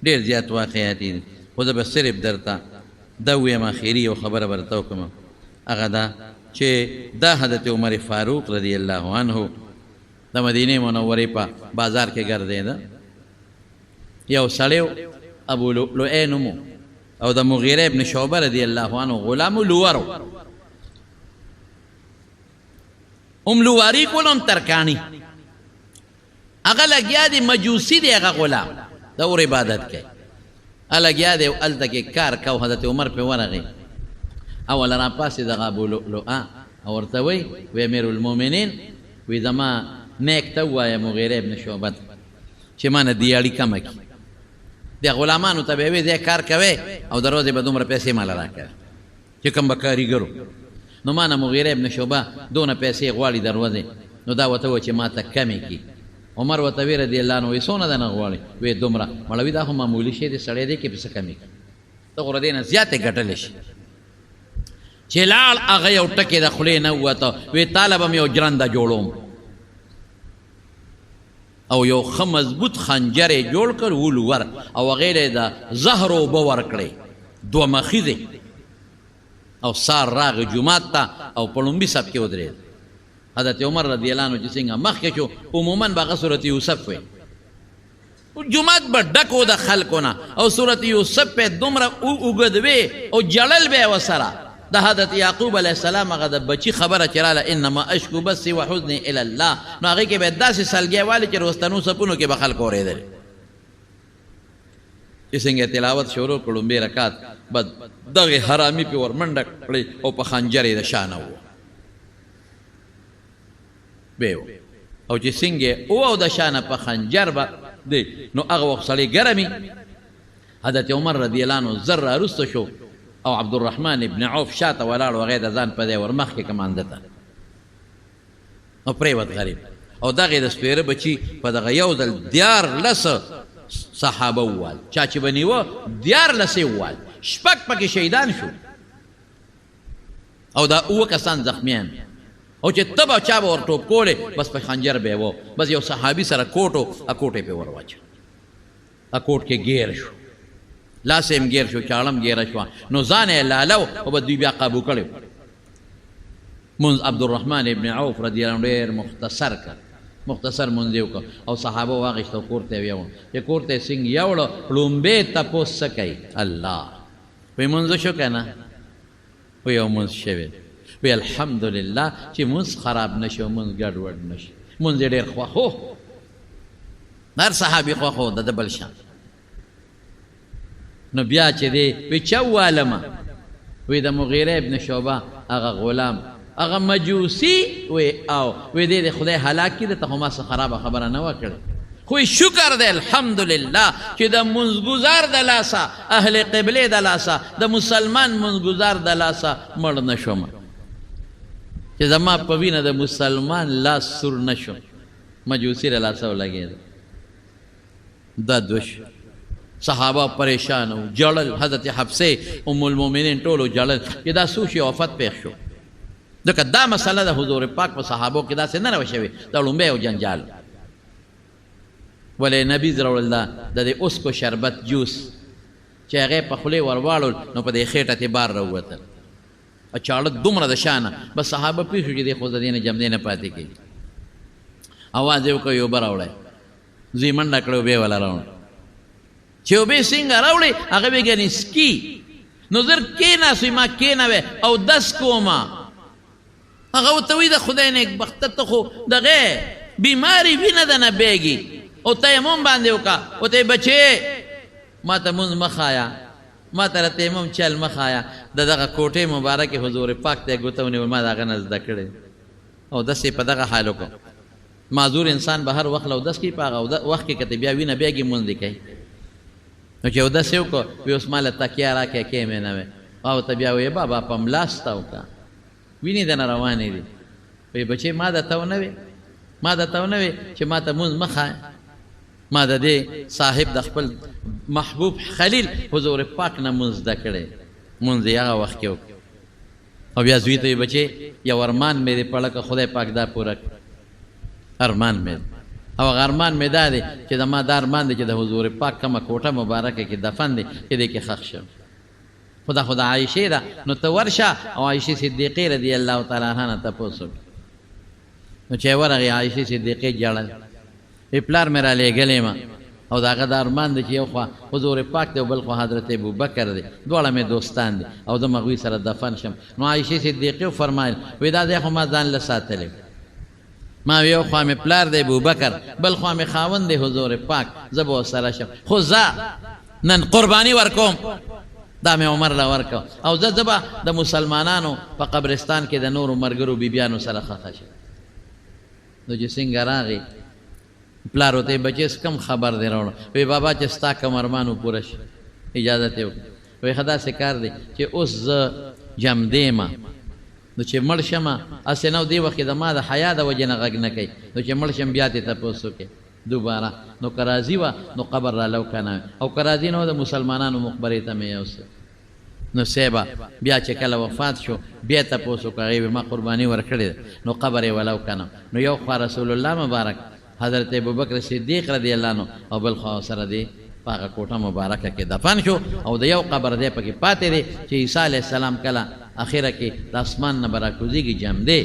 ډېر زیات واقعات دي، خو زه به صرف درته دا ووایم، اخري یو خبره به درته وکړم، هغه دا چې دا حضرت عمر فاروق رضی الله عنه د مدینې منورې په بازار کې ګرځېده. یو سړی ابو لؤلؤ نوم او د مغیره ابن شعبه رضی الله عنه غلام لور. هم لواري کول هم ترکاڼي. هغه لګیا دی مجوسي دی، هغه غلام د اور عبادت کوي، لګیا دی هلته کې کار کوه. حضرت عمر پرې ورغی، اوله راپاڅېد دغه ابو لؤلؤه او ورته وایي، وی امیرالمؤمنین، وی زما نیک ته ووایه مغیره ابن شعبه ته چې ما نه دیاړي کمه کړي. د غلامانو ته به یې وی ځای کار کوې او د ورځې به دومره پیسې ماله راکوې چې کوم به کاریګرو. نو ما نه مغیره ابن شعبه دونه پیسې غواړي د ورځې، نو دا ورته ووایه چې ما ته کمې کړي. عمر ورته وی رضی الله عنه، وی څونه درنه غواړي؟ وی دومره. مړوي دا خو معمولي شی دی، سړی دی کې په څه کمې کړي، ته خو له دې نه زیاتې ګټلی شي. چې لاړ هغه یو ټکی د خولې نه ووته، وی تاله به مې یو جرنده جوړوم، او یو ښه مضبوط خنجر یې جوړ کړ ولور، او هغې له یې د زهرو اوبه ورکړې دوه مخیزې، او سار راغی جومات ته او په لومبي صف کې ودرېد. حضرت عمر رضی الله عنه چې څنګه مخکې شو، عموما به هغه سورت یوسف وی، جومات به ډک و د خلکو نه، او سورت یوسف به دومره اوږد وی او ژړل به یې ورسره. د حضرت یعقوب علیه السلام هغه د بچي خبره چې راله، انما اشکو بثي وحزني الی الله، نو هغې کې به یې داسې سلګی والي چې وروستنو صفونو کې به خلکو اورېدلې. چې څنګه تلاوت شروع کړو لومبی رکعت به دغې حرامي پې ورمنډه کړې او په خنجر یې د شا نه ووه به او چې څنګه او د شا نه په خنجر به دی، نو هغه وخت سړی ګرمي. حضرت عمر رضی الله عنه زر راوروسته شو او عبدالرحمن ابن عوف شاته ولاړ، هغه د ځان په ځای ورمخکې کمانده ته، نو پرېوت غریب. او دغې د سپېره بچي په دغه یو ځل 13 صحابه ووال، چا چې به نیوه 13 یې ووال، 6 پکې شهیدان شو او دا 7 کسان زخمیان. او چې ته به چا به ور ټوپ کولې، بس په خنجر به یې و، بس یو صحابي سره کوټ و، کوټ یې پرې ور واچوه، کوټ کې ګیر شو، لاس یې هم ګیر شو، چاړه هم ګیره شوه، نو ځان یې لاله و، او به دوی بیا قابو کړی و. مونځ عبدالرحمن ابن عوف رضی الله عنه ډېر مختصر کړ، مختصر مونځ یې وکړ او صحابه واخیست او کور ته یې ویوړ. چې کور ته یې څنګه یوړ، ړومبی تپوس څه کوي؟ الله وایي مونځ وشو که نه؟ وایي او مونځ شوی. وایي الحمدلله چې مونځ خراب نه شي او مونځ ګډوډ نه شي. مونځ یې ډېر خوښ و، هر صحابي خوښ و د ده بل شان. نو بیا چې دی وی چا ووالمه؟ وی د مغیره ابن شعبه هغه غلام هغه مجوسی وی، او وی دې خدای هلاک کړي، ته خو ما څه خرابه خبره نه وه کړې، خو شکر دی الحمدلله چې د منځګزار د لاسه، اهل قبلې د لاسه، د مسلمان منځګزار د لاسه مړ نه شوم، چې زما په وینه د مسلمان لاس سور نه شو، مجوسي له لاسه ولګېد. دا دوه شو. صحابه پریشان وو، ژړل. حضرت حفصې ام المؤمنین ټولو ژړل چې دا څه شي آفت پېښ شو. ځکه دا مسله د حضور پاک په صحابو کې داسې نه وه شوې، دا لومبی یو جنجال. ولې نبیذ راوړل دا د دې اوسکو شربت جوس چې هغې په خولې ور واړول، نو په دې خېټه ترې بار راووتل، چاړه دومره د شانه. بس صحابه پوه شو چې دې خو د دې نه جمدې نه پاتې کېږي. اواز یې وکړ اوبه راوړی، زوی منډه کړې اوبه یې وله راوړې. چې اوبه څنګه راوړې هغه به ګنې سکي، نو زر کېناست، وایي ما کېنوی او دس کومه. هغه ورته وایي د خدای نېکبخته ته خو دغه بیماري وینه د نه بهږي او تیمم باندې وکړه. ورته وایي بچې ما ته مونځ مه ښایه، ما ته د تیمم چل مه ښایه. د دغه کوټې مبارکې حضور پاک ته یې ګوته ونیول، ما د هغه نه زده کړې او داسې یې په دغه حال وکړو. معذور انسان به هر وخت له اودس کوي، په هغه وخت کې که ته بیا وینه بهږي مونځ دې کوي. نو چې اودس یې وکړو، وایي اوس ما له تکیه راکړې کې مې نه وی. او ته بیا وایي بابا په ملا ستا وکړه، وینې درنه روانې دي. وایي بچې ما درته ونه وی، ما درته ونه وی چې ما ته مونځ مه ښایه. ما د دې صاحب د خپل محبوب خلیل حضور پاک نه مونځ زده کړی، مونځ یې هغه وخت کې وکړ. او بیا زوی ته وایي بچې یو ارمان مې دی په لکه خدای پاک دا پوره کړ، ارمان مې دی. او هغه ارمان مې دا دی چې د ما دا ارمان دی چې د حضور پاک کومه کوټه مبارکه کې دفن دی چې دې کې ښخ شم. خو دا خو د عایشې ده، نو ته ورشه او عایشې صدیقې رضی الله تعالی عنها نه تپوس وکړه. نو چې ورغی عایشې صدیقې ژړل، وی پلار مې رالیږلی ما او د هغه دا ارمان دی چې یو خوا حضور پاک دی او بل خوا حضرت ابوبکر دی، دواړه مې دوستان دي او زه هغوی سره دفن شم. نو عایشې صدیقې وفرمایل وی دا ځای خو ما ځان له ساتلی، ما یو خوا مې پلار دی ابوبکر، بل خوا مې خاوند دی حضور پاک، زه به ورسره شم، خو زه نن قرباني ورکوم. دا مې عمر له ورکړ او زه به د مسلمانانو په قبرستان کې د نورو ملګرو بیبیانو سره ښخه شم. نو چې څنګه راغی پلار ورته وایي بچې څه کم خبر دی راوړه؟ وایي بابا چې ستا کوم ارمان پوره شي اجازت یې وکړه. وایي ښه داسې کار دی چې اوس زه جمدې یم، نو چې مړ شم هسې نه دې وخت کې د ما د حیا د وجې نه غږ نه کوي، نو چې مړ شم بیا ترې تپوس وکړي دوباره. نو که راضي وه نو قبر رالو که نه، او که راضي نه وه د مسلمانانو مقبرې ته مې یوسه. نو صاحبه بیا چې کله وفات شو بیا تپوس وکړه، هغې ویل ما قرباني ورکړې ده، نو قبر یې ولو که نه. نو یو خوا رسول الله مبارک حضرت ابوبکر صدیق رضی الله عنه او بل خوا سره دی په هغه کوټه مبارکه کې دفن شو، او د یو قبر دی پکې پاتې دی چې عیسی علیه السلام کله اخره کې د اسمان نه به راکوزېږي جمدې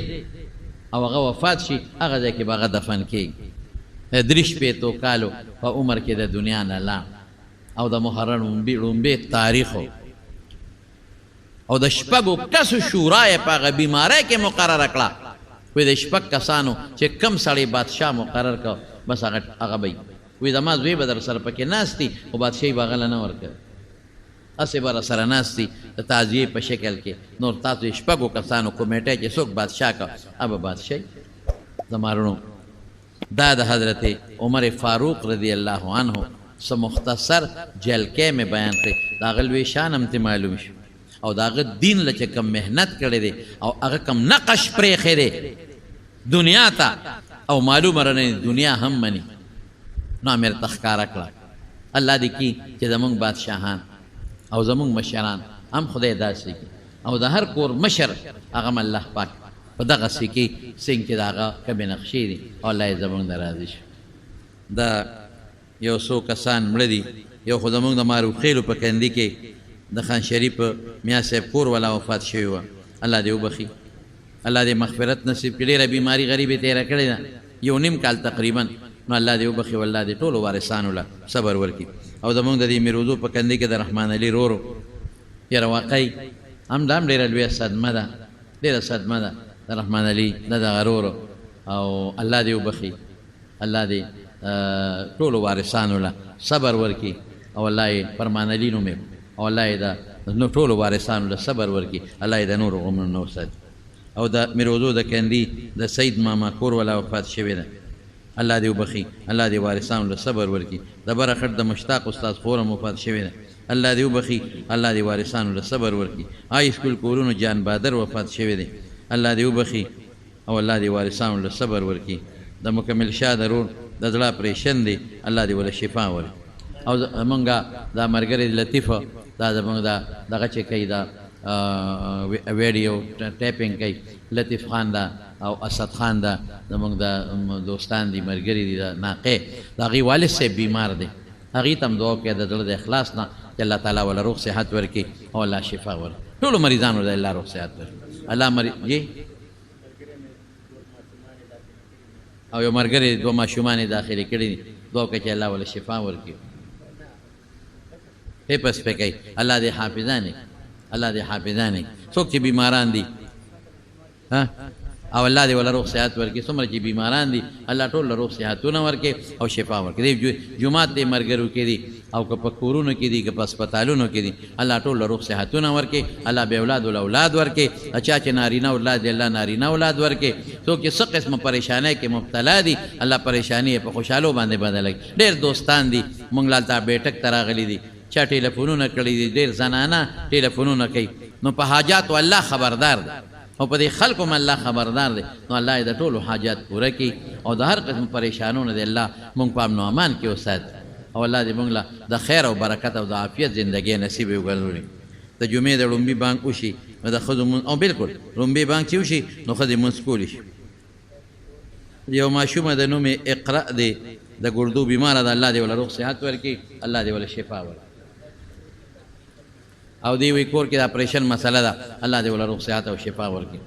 او هغه وفات شي، هغه ځای کې به هغه دفن کېږي. د 63 کالو په عمر کې د دنیا نه لاړ، او د محرم ړومبی تاریخ او د 6 کسو شورا یې په هغه بیمارۍ کې مقرره کړه. وایي د 6 کسانو چې کم سړی بادشاه مقرر کړ بس هغه به وي. وایي زما زوی به در سره پکې ناست دي، خو بادشاهي به هغه له نه ورکوي، هسې به راسره ناست دي د تعزیې په شکل کې. نور تاسو یې 6 کسانو کمیټه چې څوک بادشاه کړ هغه به بادشاه. زما وروڼو دا د حضرت عمر فاروق رضی الله عنه څه مختصر جلکې مې بیان کړې، د هغه لوی شان هم ترې معلوم شو، او د هغه دین له چې کوم محنت کړی دی او هغه کوم نقش پرېښی دی دنیا ته، او معلومه رانه دنیا هم مني، نو مې راته ښکاره کړه. الله دې کړي چې زموږ بادشاهان او زموږ مشران هم خدای داسې کړي، او د هر کور مشر هغه هم الله پاک په دغسې کړي څنګه چې د هغه کومې نقشې دي، او الله یې زموږ نه راضي شي. دا یو څو کسان مړه دي، یو خو زموږ د معروفخېلو په کندي کې د خان شریف میا صاحب کور والا وفات شوی وه، الله دې وبخښي، الله دې مغفرت نصیب کړي. ډېره بیماري غریبې تېره کړې ده، 1.5 کال تقریبا، نو الله دې وبخښي او الله دې ټولو وارثانو له صبر ورکړي. او زموږ د دې میروزو په کندي کې د رحمان علي رورو، یاره واقعي هم دا هم ډېره لویه صدمه ده، ډېره صدمه ده د رحمان علي د دغه رورو، او الله دې وبخښي، الله دې ټولو وارثانو له صبر ورکړي، او الله یې فرمان علي نوم یې، او الله یې د ټولو وارثانو له صبر ورکړي، الله یې د نورو غمونو نه وساتي. او د میروزو د کندي د سید ماما کور والا وفات شوی ده، الله دې وبخښي، الله دې وارثانو له صبر ورکړي. د بره خټ د مشتاق استاد خور هم وفات شوی ده، الله دې وبخښي، الله دې وارثانو له صبر ورکړي. های سکول کورونو جان بادر وفات شوی دی، الله دې وبخښي او الله دې وارثانو له صبر ورکړي. د مکمل شاه د رور د زړه اپرېشن دی، الله دې وله شفا ورکړي. او مونږ دا ملګری لطیف دا زمونږ دا دغه چې کوي دا ویډیو ټیپینګ کوي، لطیف خان دا او اسد خان دا زمونږ دا دوستان دي، ملګري دي، دا ناقې د هغې والد صاحب بیمار دی، هغې ته هم دعا وکړئ د زړه د اخلاص نه چې الله تعالی وله روغ صحت ورکړي او الله شفا ورکړي. ټولو مریضانو له الله روغ صحت ورکړي. الله جی او یو ملګری 2 ماشومان یې داخلې کړي دي، دعا وکړئ چې الله وله شفا ورکړي. حفظ پې کوي، الله دې حافظان کړي، الله دې حافظان کړي. څوک چې بیماران دي ها، او الله دې وله روغ صحت ورکړي. څومره چې بیماران دي الله ټول له روغ صحتونه ورکړي او شفا ورکړي. دې جومات دې ملګرو کې دي، او که په کورونو کې دي، که په هسپتالونو کې دي، الله ټول له روغ صحتونه ورکړي. الله بې اولادو له اولاد ورکړي، چا چې نارینه اولاد دی الله نارینه اولاد ورکړي. څوک چې څه قسمه پریشانۍ کې مبتلا دي الله پریشاني یې په خوشحالو باندې بدله کړي. ډېر دوستان دي مونږ له هلته بیټک ته راغلي دي، چا ټیلیفونونه کړي دي، ډېر زنانه ټیلیفونونه کوي، نو په حاجاتو الله خبردار دی، او په دې خلکو هم الله خبردار دی، نو الله یې د ټولو حاجات پوره کړي او د هر قسم پریشانونو دی الله مونږ په امن و امان کې وساتي، او الله دې مونږ له د خیر او برکت او د عافیت زندګۍ نصیب وګرځولي. د جمعې د ړومبي بانک وشي نو د ښځو مونځ، او بالکل ړومبي بانک چې وشي نو ښځې مونځ کولی شي. یو ماشومه د نوم یې اقرأ دی، د ګردو بیماره ده، الله دې وله روغ صحت ورکړي، الله دې وله شفا ورکړي. او دی وی کور کې د اپریشن مسله ده، الله دې وله روغ صحت او شفا ورکړي.